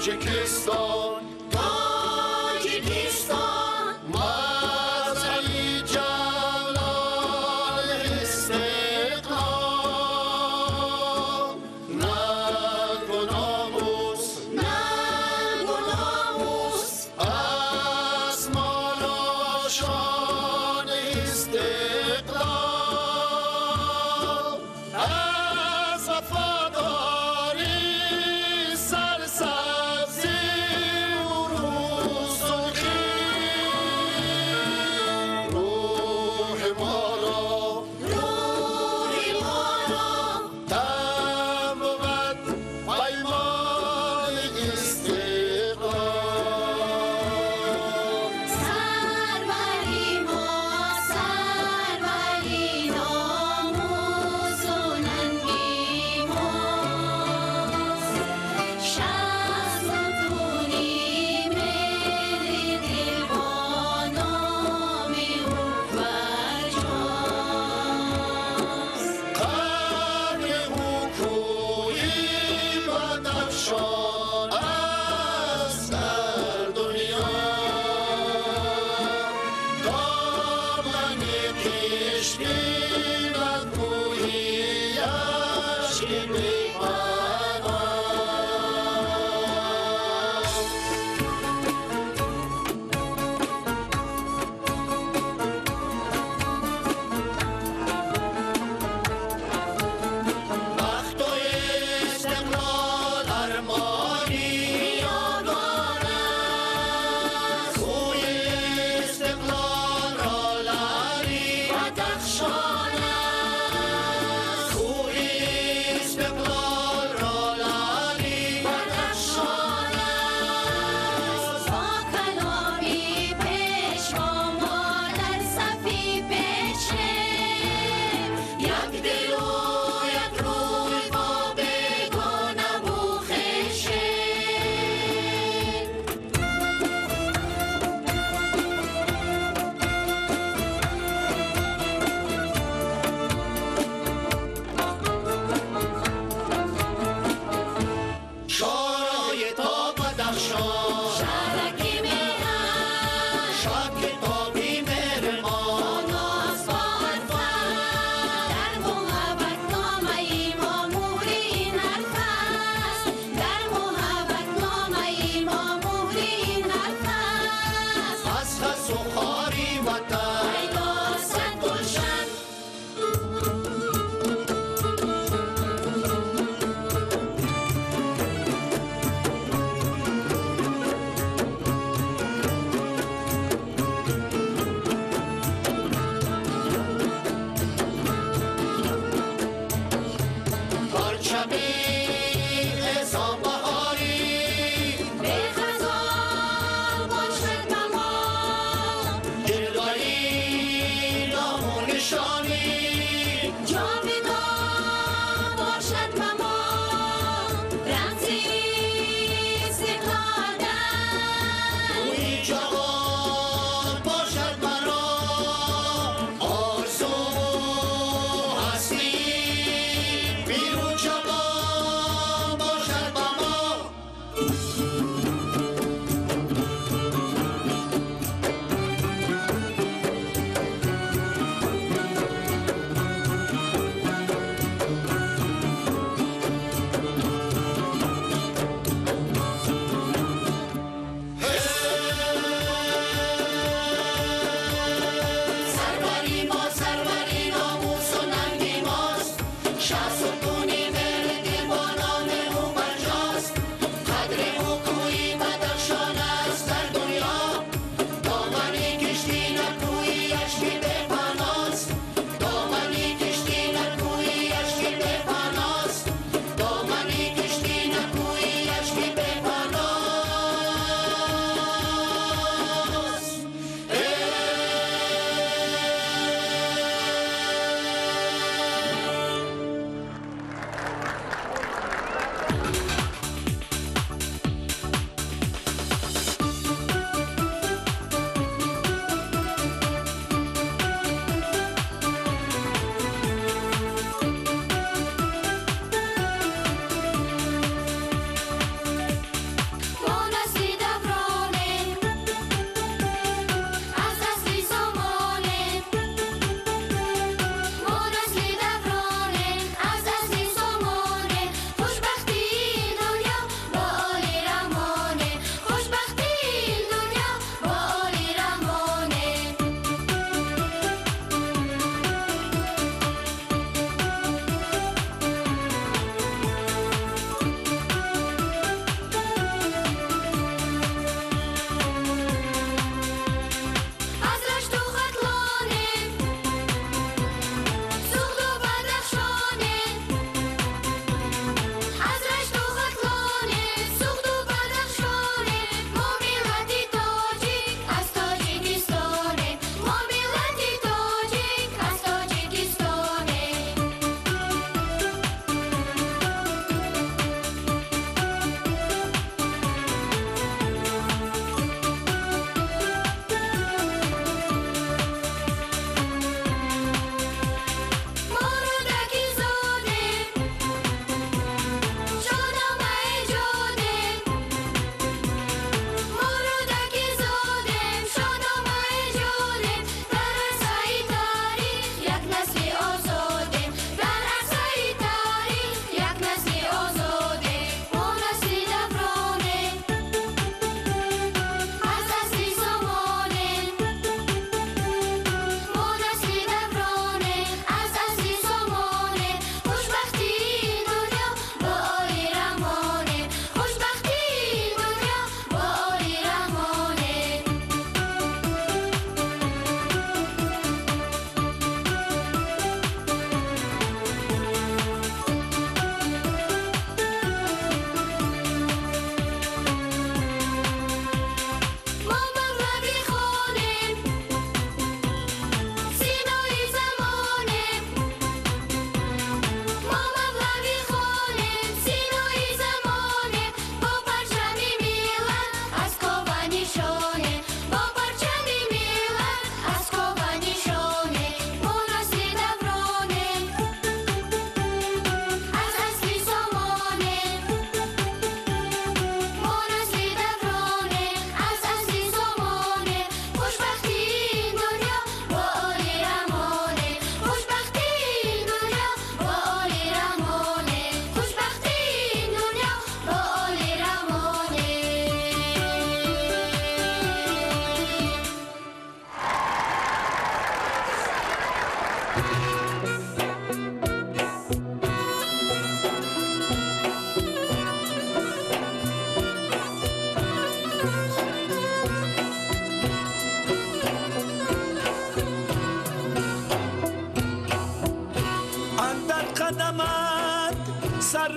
Тоҷикистон, Тоҷикистон, мазраи ҷалол истиқлол, нангу номус, нангу номус, асмону шони истиқлол, аз вафодорӣ сарсабзӣ به خزان باشد بما گردایی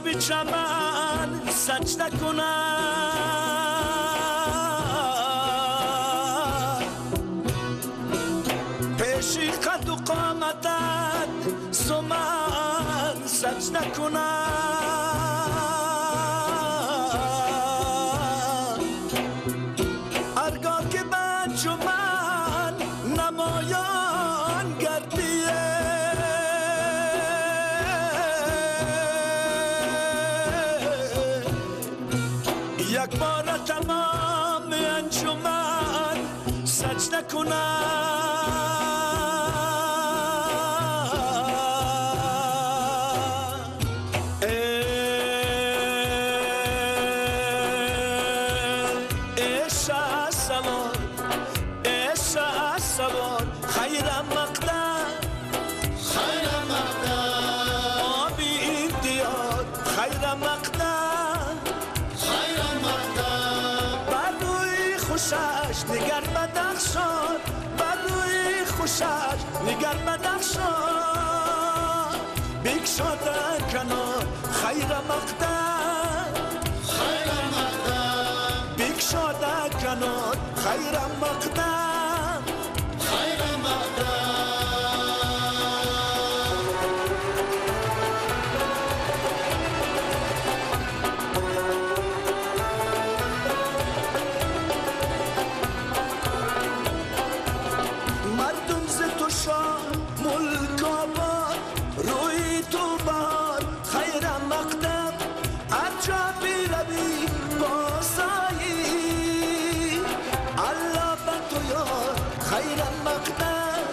سروی چمن سجده کنم، پیشی قد و قامتت سمن سجده کنم. هرگاه که بنجمن نمایان گردیه، یک بار تمام انجمن سجده کنم. ای شهسوار، ای شهسوار، خیر مقدم، خیر مقدم، آبی این دیار، خیر مقدم، خیر مقدم. بر روی خوشش نگر بدخشان، بر روی خوشش نگر بدخشان، بکشاده کنار خیر مقدم، خیر مقدم، بکشاده کنار خیر مقدم، خیر مقدم. مردم ز تو شاه ملک آباد، روی تو بهار خیر مقدم. هر جا بروی بازآیی، الله به تو یار خیر مقدم،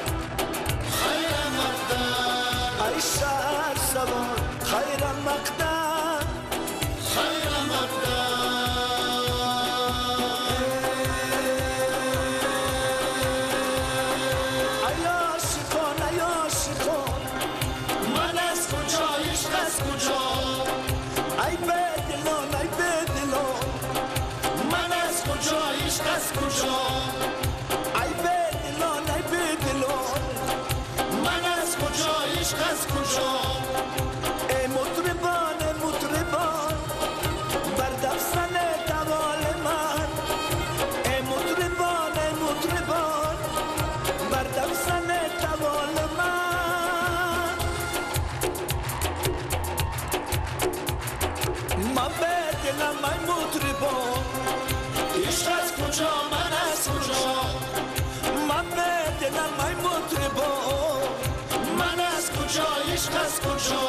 خیر مقدم. ای شهسوار خیر مقدم، خیر مقدم. ای عاشقان، ای عاشقان، من از کجا، عشق از کجا؟ ای بدلان، ای بدلان، من از کجا، عشق از کجا؟ ای بدلان، ای بدلان، من از کجا، عشق از کجا؟ ای مطربان، ای مطربان، بر دفسن دوال من. ای مطربان، ای مطربان، بر دفسن دوال من. من به دلم ای مطربان، عشق از کجا، من از کجا؟ من به دلم ای مطربان، من از کجا، عشق از کجا؟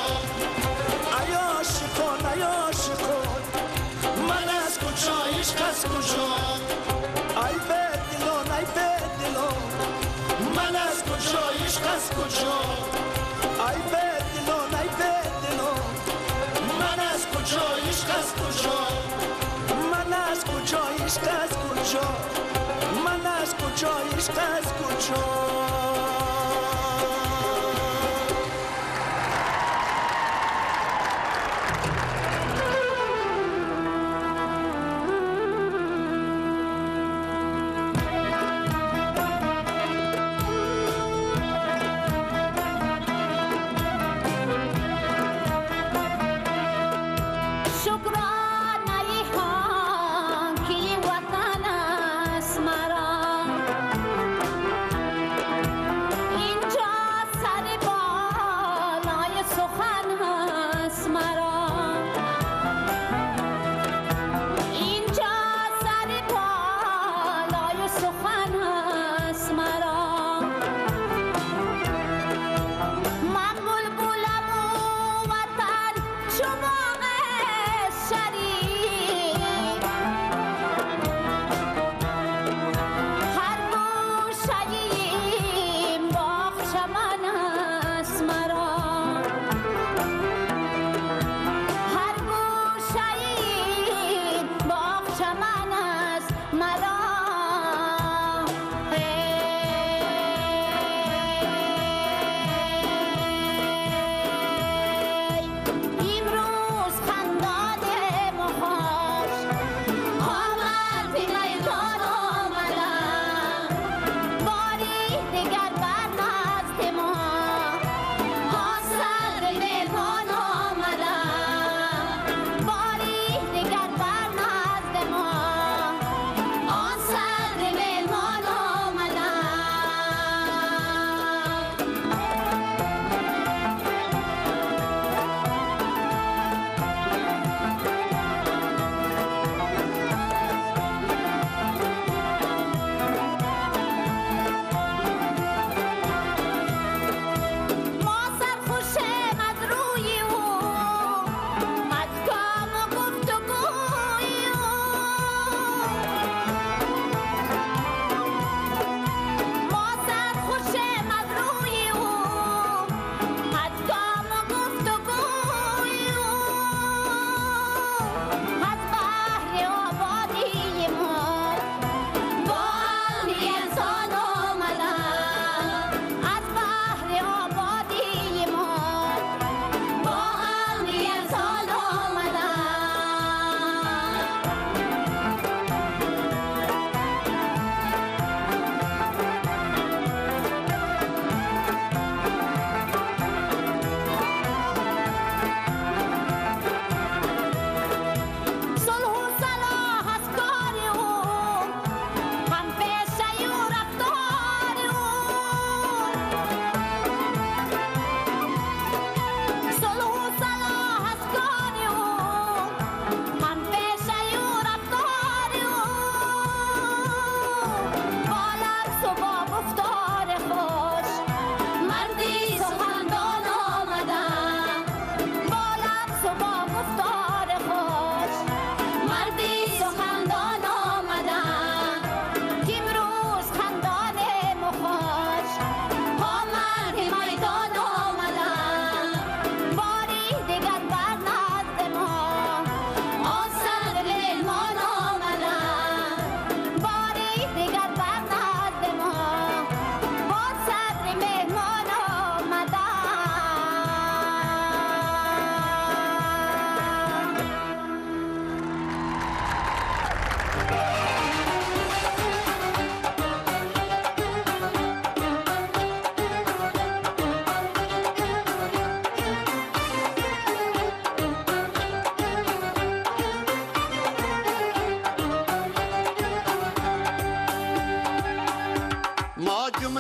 ای عاشقان، ای عاشقان، من از کجا، عشق از کجا؟ ای بدلان، ای بدلان، من از کجا، عشق از کجا؟ ای بدلان، ای بدلان، من از کجا، عشق از کجا؟ من از کجا، عشق از کجا؟ من از کجا، عشق از کجا؟ شکرانه ها که وطن است مرا.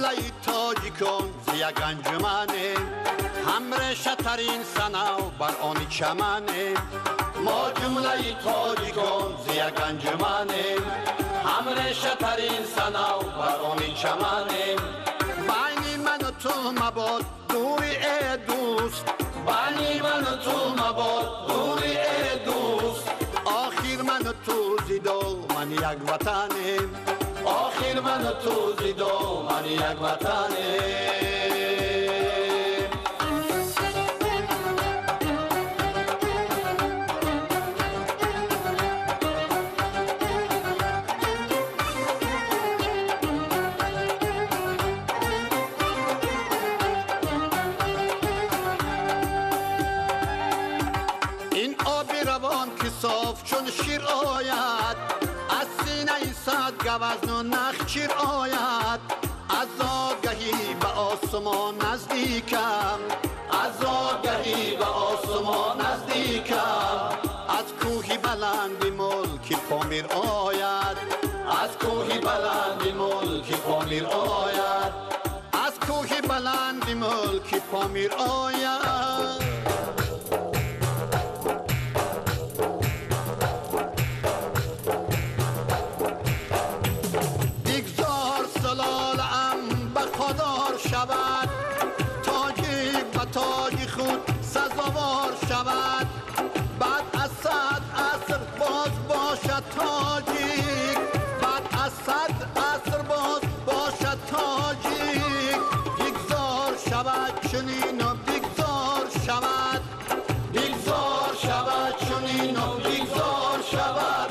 Ҷумлаи тоҷикон зи як анҷуманем, ҳамрешатарин санав бар они чаманем. Мо ҷумлаи тоҷикон зи як анҷуманем, ҳамрешатарин санав бар они чаманем. Байни ману ту мабод дури э дӯст, байни ману ту мабод дури э дӯст. Охир ману ту зи домани як ватанем, охир ману ту зи домани як ватанем. Ин оби равон ки соф чун шир ояд, аз синаи сад гавазну нахчир ояд. Аз огаҳӣ ба осмон наздикам, аз огаҳӣ ба осмон наздикам. Аз кӯҳи баланди мулки Помир ояд, аз кӯҳи баланди мулки Помир ояд, аз кӯҳи баланди мулки Помир ояд. شود تاجیک و تاج خود سزاوار شود، بعد از 100 عصر باز باشد تاجیک، بعد از 100 عصر باز باشد تاجیک. بگذار شود چنین و بگذار شود، بگذار شود چنین و بگذار شود.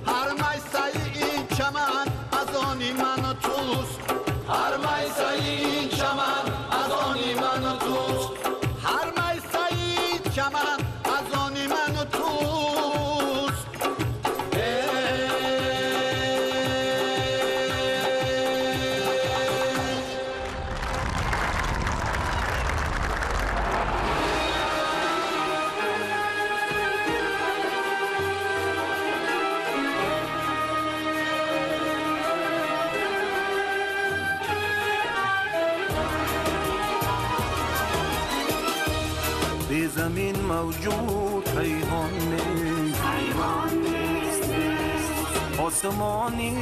Ҳар майсаи ин чаман аз они ману туст, ҳар майсаи ин чаман аз они ману туст, ҳар майсаи ин чаман аз они ману туст. زمین موجود حیوان نیست، حیوان نیست، نیست. آسمانی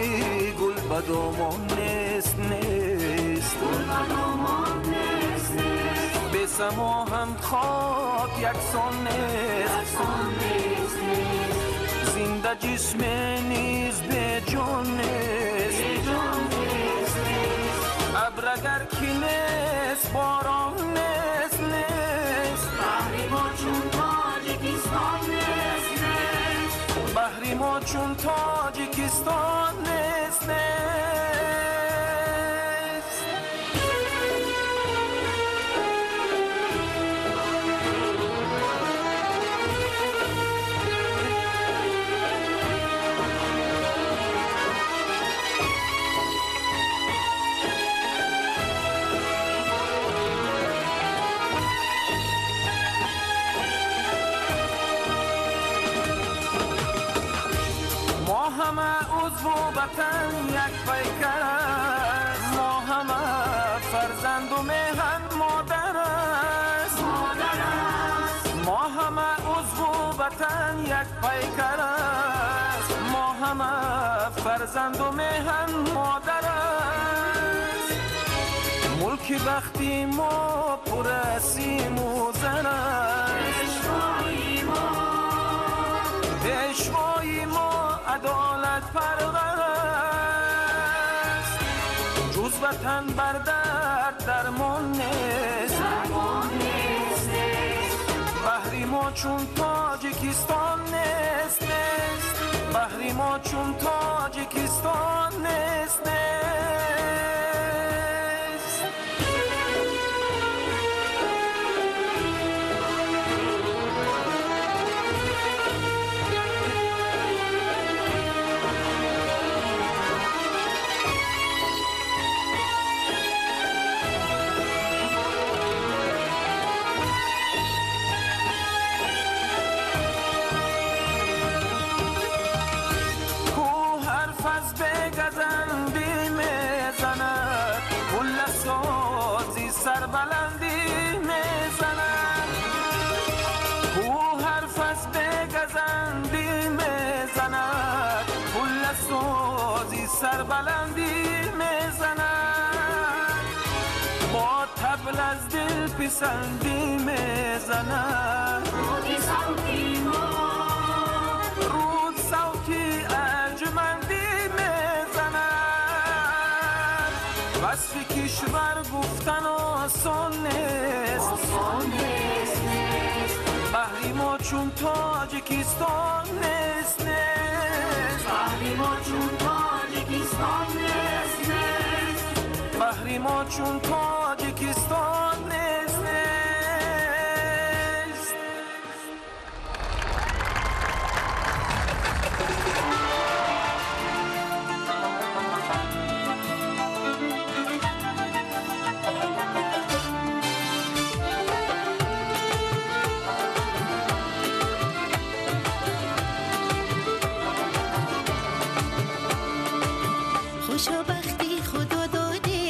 گل به دامان نیست، نیست، گل به دامان نیست، نیست. به سما هم خاک یکسان نیست، یکسان نیست، نیست. زنده جسم نیز به جان نیست، به جان نیست، نیست. ابر اگر کی نیست باران نیست، نیست. بحری ما چون تاجیکستان نیست، نیست. بحری ما چون تاجیکستان نیست، نیست. همه عضو وطن یک پیکر است، ما همه فرزند و میهن مادر است، ما همه عضو وطن یک پیکر است، ما ҳама фарзанду меҳан модар аст. Мулки бахти мо пур аз симу зар аст. Пешвои мо адолатпарвар аст. Ҷуз ватан бар дард дармон нест. Баҳри мо чун Тоҷикистон нест, нест. Баҳри мо чун Тоҷикистон нест, нест. سربلندی میزند، او حرف از بگزندی میزند، پول سوزی سربلندی میزند، با طبل از دل پسندی میزند، رود صوتی ارجمندی میزند. وصف کشور گفتن آسان نیست، بهری ما چون تاجیکستان نیست، نیست. بهری ما چون تاجیکستان نیست، نیست. بهری ما چون تاجیکستان نیست، نیست. خوشا بختی خدا داده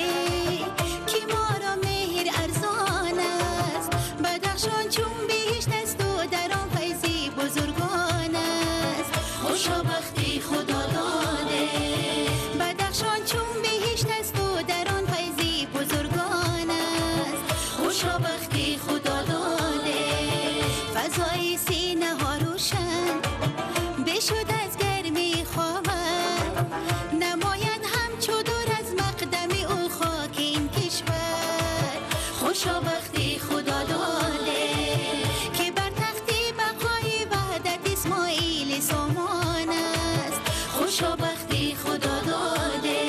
که ما را مهر ارزان است. بدخشان چون بهشت است و در آن فیض بزرگان است. خوشا بختی خدا داده، بدخشان چون بهشت است و در آن فیض بزرگان است. خوشا بختی خدا داده، فضای سینه ها روشن بشد از گرمی خاور، نماید همچو دور از مقدم او خاک این کشور. خوشا بختی خدا داده که بر تخت بقای وحدت اسماعیل سامان است. خوشا بختی خدا داده.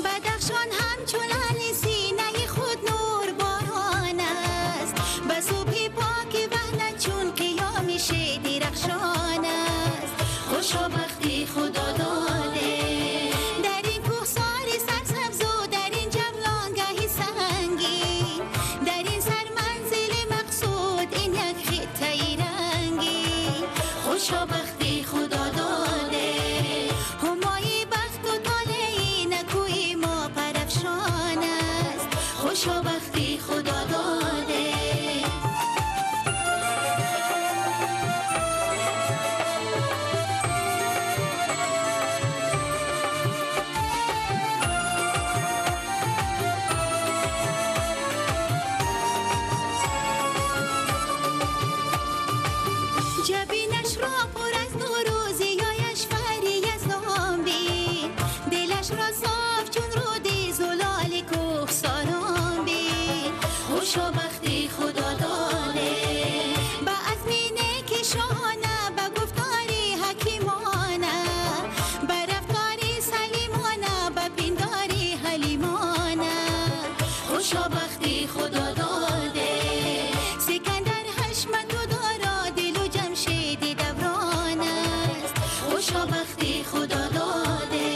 بدخشان همچون لعل سینه خود نور باران است. به صبح پاک وحدت چون قیام شه درخشان است. خوشا بختی خدا داده، در این کوهسار سرسبز و در این جولانگه سنگین، در این سرمنزل مقصود این یک خطه رنگین. خوشا بختی خدا داده، همای بخت و طالع نکوی ما پرافشان است. خوشا بختی خدا داده. جبینش را پر از نور و ضیایش فری از نام بین، دلش را صاف چون رود زلال کوهساران بین. خوشا بختی خدا داده، به عزم نیک شاهانه، به گفتار حکیمانه، به رفتار سلیمانه، به پندار حلیمانه. خوشا بختی خدا داده، سکندر حشمت و دارا دل و جمشید دوران است. خوشا بختی خدا داده،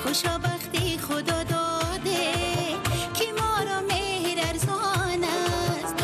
خوشا بختی خدا داده که ما را مهر ارزان است.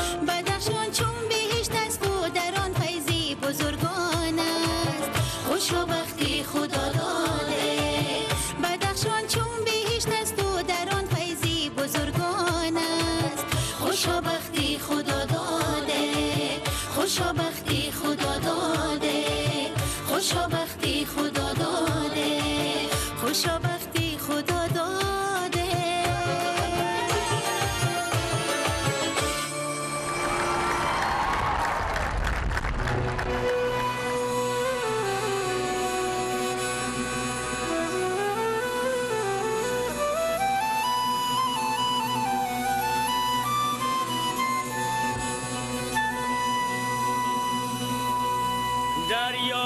Дар ёди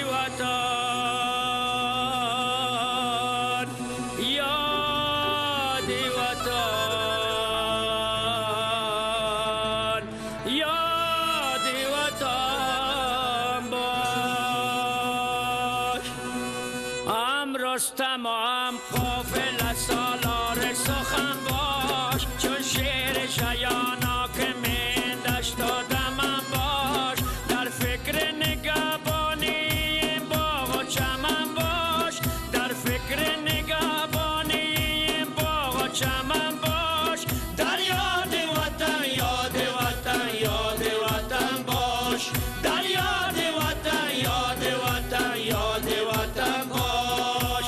ватан, ёди ватан, ёди ватан бош. Ҳам Рустам ҳам қофила солор сухан бош, чун шер шаёна ки мендашт одамам бош. Дар фикри нигаҳбонии боғу чаман бош, дар фикри нигаҳбонии боғу чаман бош. Дар ёди ватан, ёди ватан, ёди ватан бош. Дар ёди ватан, ёди ватан, ёди ватан бош.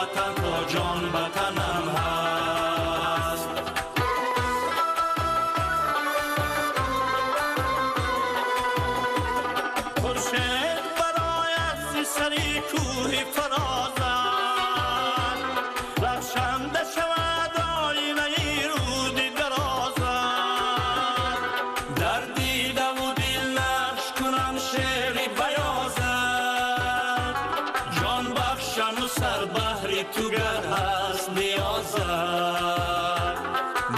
ватан то ҷон ватанам ҳаст. Хуршед барояд зи сари кӯҳи фарозат, рахшанда шавад оинаи рӯди дарозат. Дар дидаву дил нақш кунам шеъри баёзат, ҷон бахшаму сар баҳри ту гар ҳаст ниёзат.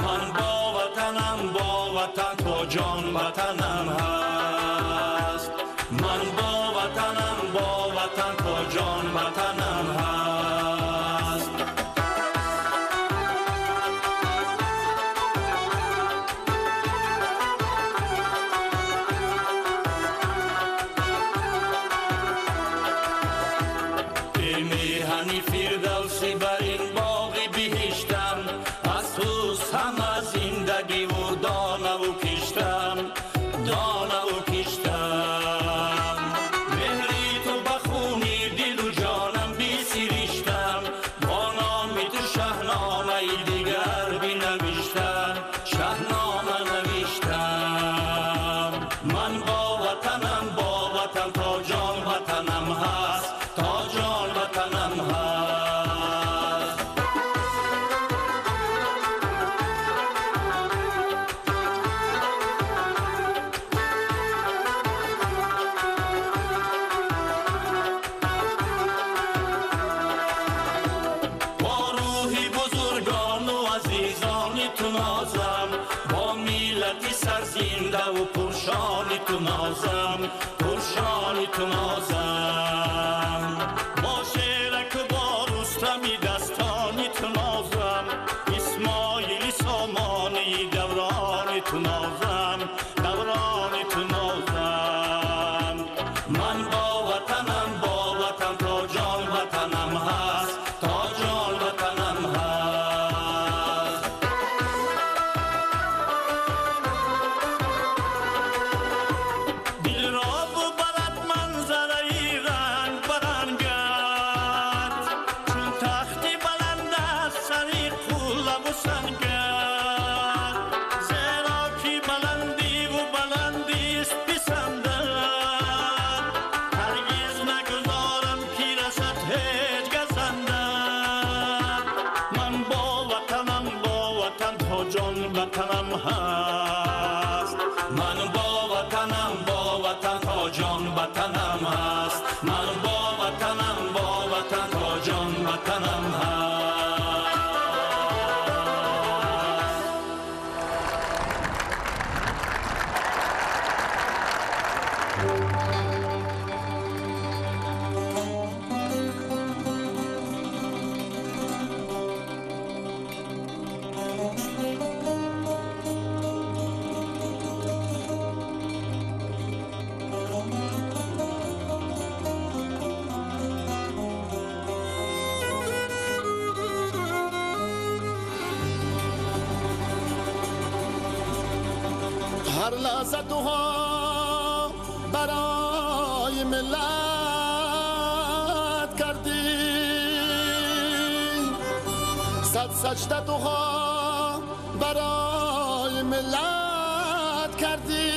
Ман бо ватанам, бо ватан то ҷон ватанам ҳаст. Ман бо ватанам, бо ватан то ҷон ватанам ҳаст. Эй меҳани фирдавсӣ, бар ин боғи биҳиштам, аз туст ҳама зиндагиву донаву киштам, донаву киштам. Меҳри ту ба хуни дилу ҷонам бисириштам, бо номи ту шаҳномаи дигар бинавиштам, шаҳнома навиштам. Ман бо ватанам, бо ватан то ҷон ватанам ҳаст, то ҷон ватанам ҳаст. Бо рӯҳи бузургону азизони ту нозам, бо миллати сарзиндаву пуршони ту нозам, пуршони ту нозам. Бо шераку бо рустами дастони ту нозам, Исмоили Сомонии даврони ту нозам, даврони ту нозам. Ман бо ватанам, бо ватан то ҷон ватанам ҳаст, то ҷон ватанам ҳаст. Дилро бубарад манзараи ранг барангат, чун тахти баланд аз сари қуллаву сангат. Зеро ки баландиву баландист писандат, ҳаргиз нагузорам ки расад ҳеҷ газандат. Ман бо ватанам, бо ватан то ҷон ватанам ҳаст. Ман бо ватанам, бо ватан то ҷон ватанам ҳаст. Ман бо ватанам, бо ватан то ҷон ватанам ҳаст. هر لحظه دعا برای ملت کردی، صد سجده دعا برای ملت کردی.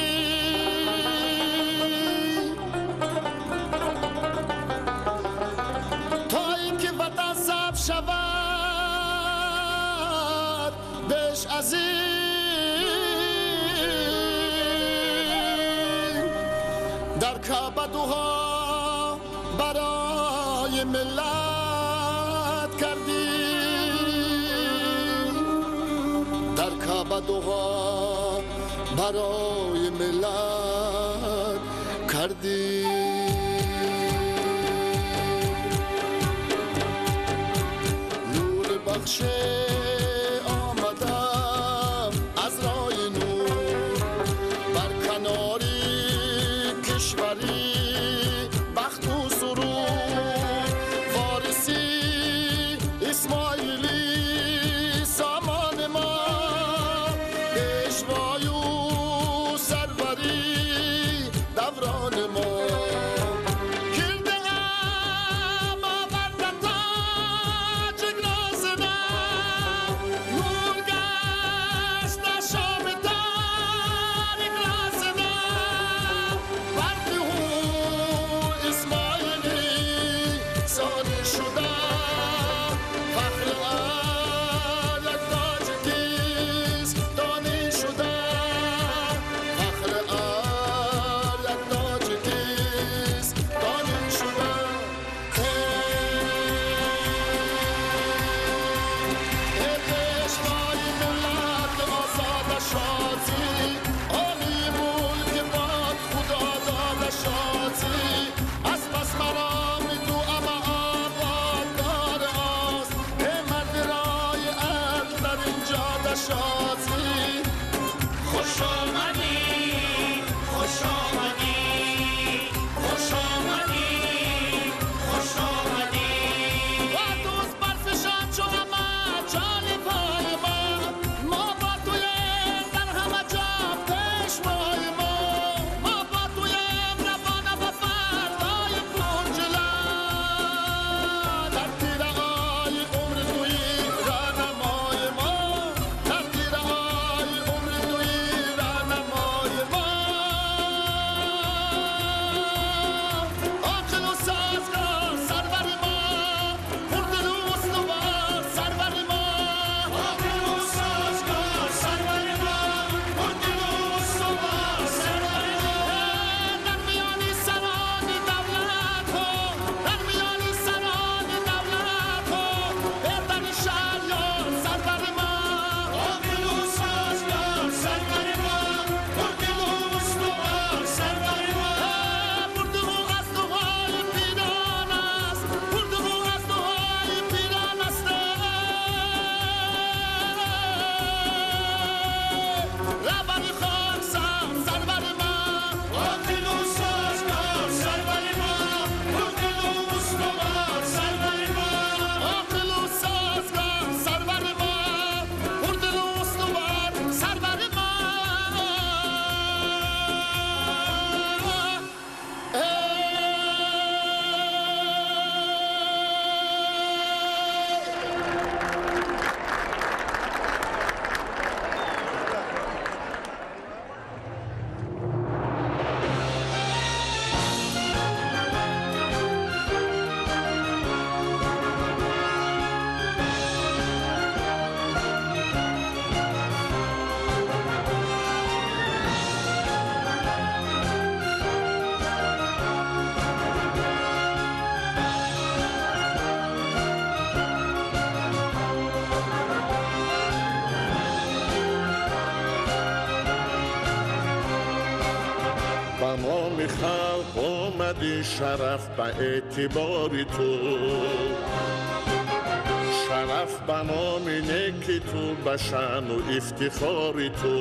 تا اینکه وطن سبز شود بش از در کعبه دعا برای ملت کردی، در کعبه دعا برای ملت کردی. نور بخش آمدم از راه نور، بر کناری کشوری بخت و سرور، وارثی اسماعیلی سامان ما، پیشوای و سروری دوران ما. کرده ام آورده تاج номи халқ омадӣ, шараф ба эътибори ту. Шараф ба номи неки ту, ба шаъну ифтихори ту.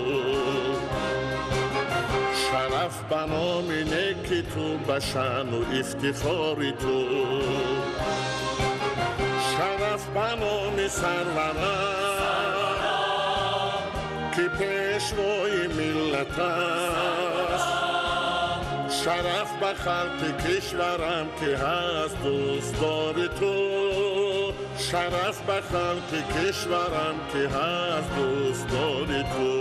Шараф ба номи неки ту, ба шаъну ифтихори ту. Шараф ба номи сарварам, ки пешвои миллат аст. Шараф ба халқи кишварам, ки ҳаст дӯстдори ту. Шараф ба халқи кишварам, ки ҳаст дӯстдори ту.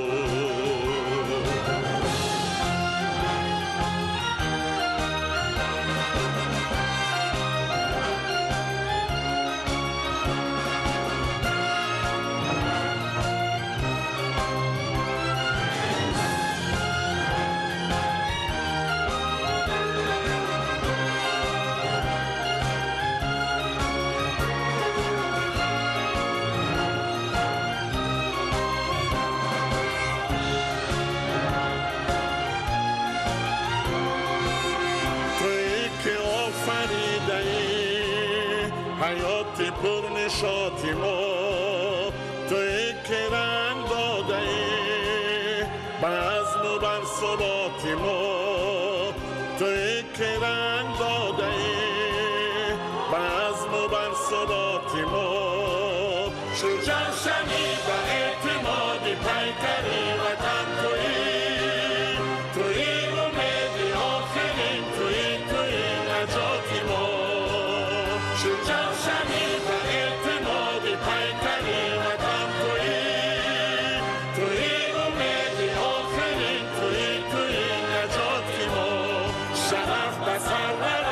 Ҳаёти пурнишоти мо, туе ки ранг додаӣ ба азму бар суботи мо, туе ки ранг додаӣ ба азму бар суботи мо. Шуҷоъшавӣ ба эътимоди пайкари ватан туӣ, туӣ умеди охирин, туӣ, туӣ наҷоти мо. Шуҷоъшавӣ ба эътимоди пайкари ватан туӣ, туӣ умеди охирин, туӣ, туӣ наҷоти мо. Шараф ба сарварам.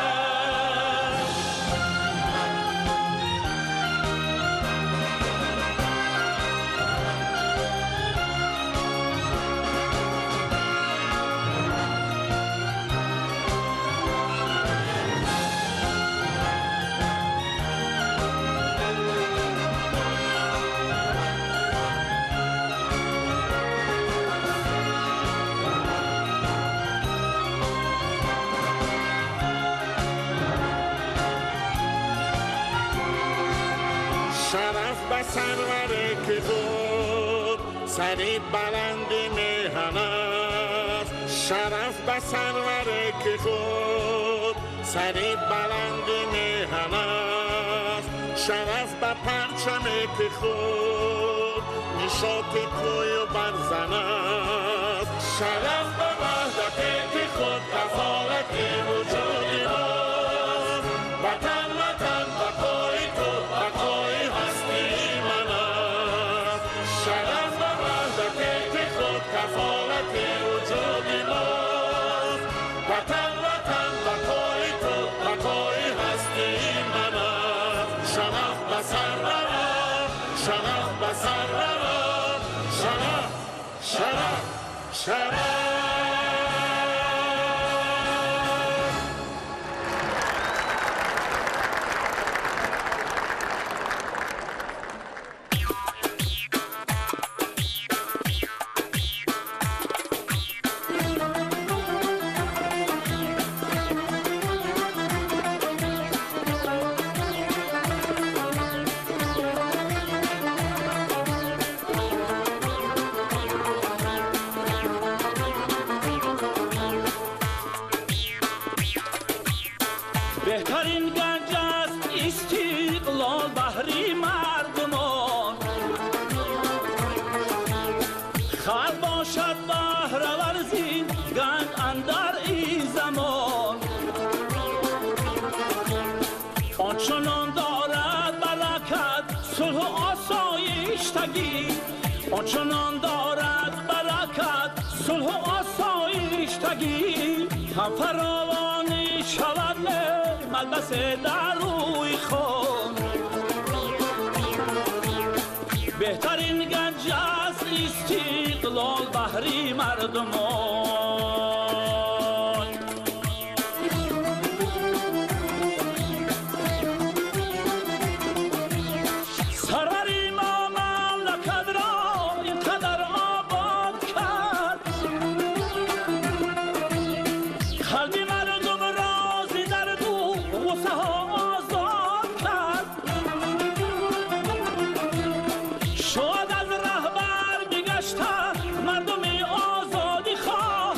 Шараф ба сарваре, ки худ сари баланди меҳан аст. Шараф ба сарваре, ки худ сари баланди меҳан аст. Шараф ба парчаме, ки худ нишоти кӯю барзан аст. Шараф ба ваҳдате, ки худ кафолати вуҷуди мост. Ватан, ватан, бақои ту, бақои ҳастии ман аст. Шараф ба ваҳдате, ки худ кафолати вуҷуди мост. Ватан, ватан, бақои ту, бақои ҳастии ман аст. Шараф ба сарварам, шараф ба сарварам, шараф, шараф, шараф. Беҳтарин ганҷ аст истиқлол баҳри мардумон, халқ бошад баҳравар зин ганҷ андар ин замон. Ончунон дорад баракат сулҳу осоиштагӣ, ончунон дорад баракат сулҳу осоиштагӣ. Ҳам фаровонӣ шавад ملبس در روی خون. بهترین گنج است استقلال بهری مردمان. سروری ما مملکت را اینقدر آباد کرد، قلب شاد از رهبر میگشته مردم آزادی خواه.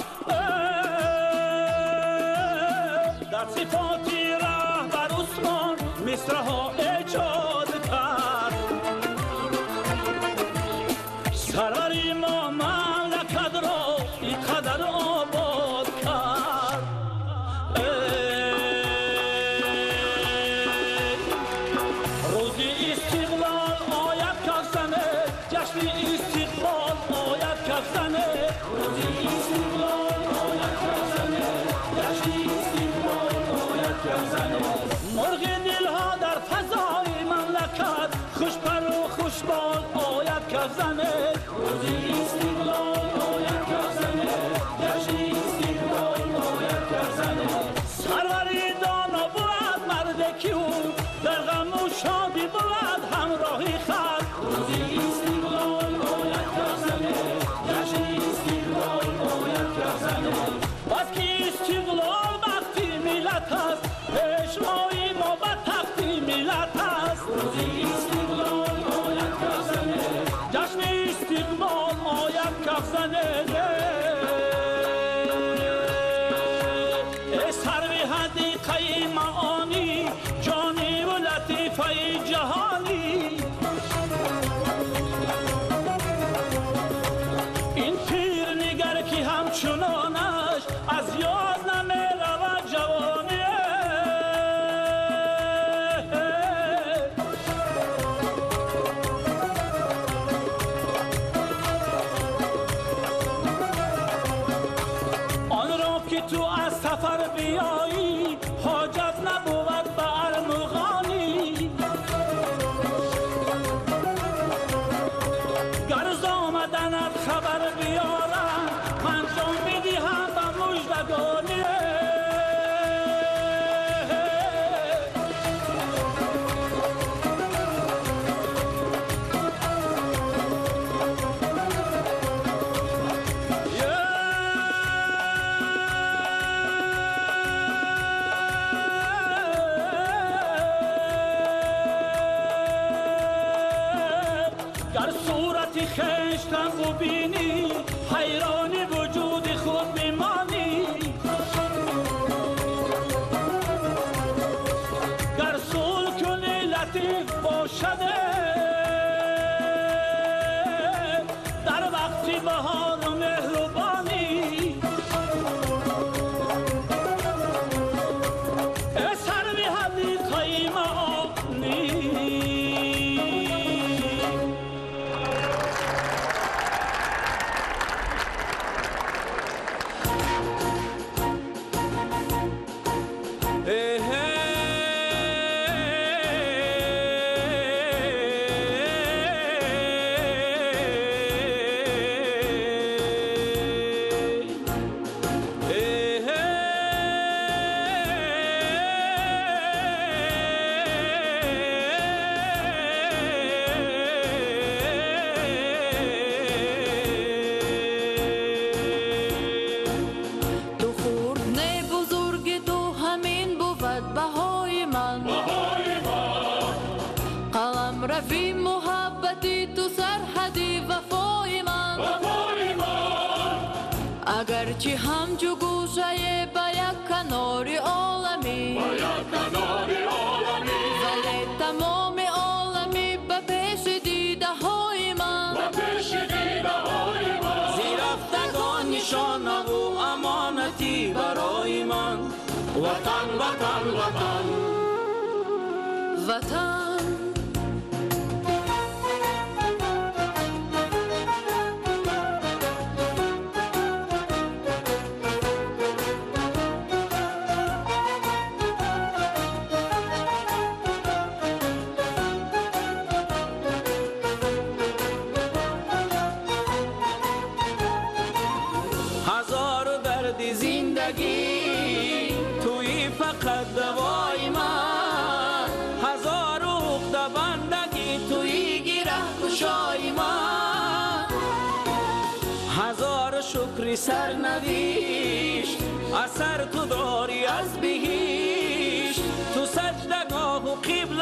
در صفات رهبر عثمان مصرها ایجاد کرد. سروری ما مملکت را اینقدر آباد کرد. روزی استقلال آید کفزنه، جشن استقلال آید کفزنه. روزی استقلال آید کفزنه، جشن استقلال آید کفزنه. مرغ دلها در فضای مملکت خوش پر و خوش بال آید کفزنه. روزی استقلال آید کفزنه، جشن استقلال آید کفزنه. سروری دانا بود مرد که او در غم و شادی بود همراهی خلق. روزی استقلال آید کفزنه، جشن استقلال آید کفزنه. بس که استقلال بختی ملت است، پیشوای ما به تختی ملت است. روزی استقلال آید کفزنه، جشن استقلال آید کفزنه. ای سروی حدیقه معانی، جانی و لطیفه جهانی، این پیر نگر که همچنانش از یاد نمی رود جوانی. آن را که تو از سفر بیایی حاجت نبود به ارمغانی. گر ز آمدنت خبر بیارم من جان بدهم به مژدگانی. گر صورت خویشتن ببینی حیران وجود خود بمانی. گر صلح کنی لطیف باشد در وقت بهار و مهربانی. ای سروی حدیقه معانی. تو خرد نه بزرگ تو همین بود بهای من، قلم روی محبتی تو سرحدی وفای من. اگرچه همچو گوشه به یک کنار عالمی، ولی تمام عالمی به پیش دیده های من. زیرفتگان نشانه و امانتی برای من. وطن وطن وطن وطن. هزار درد زندگی توی فقط دوای من، هزار عقده بندگی توی گره گشای من. هزار شکری سرنوشت اثر تو داری از بهشت، تو سجدگاه و قبله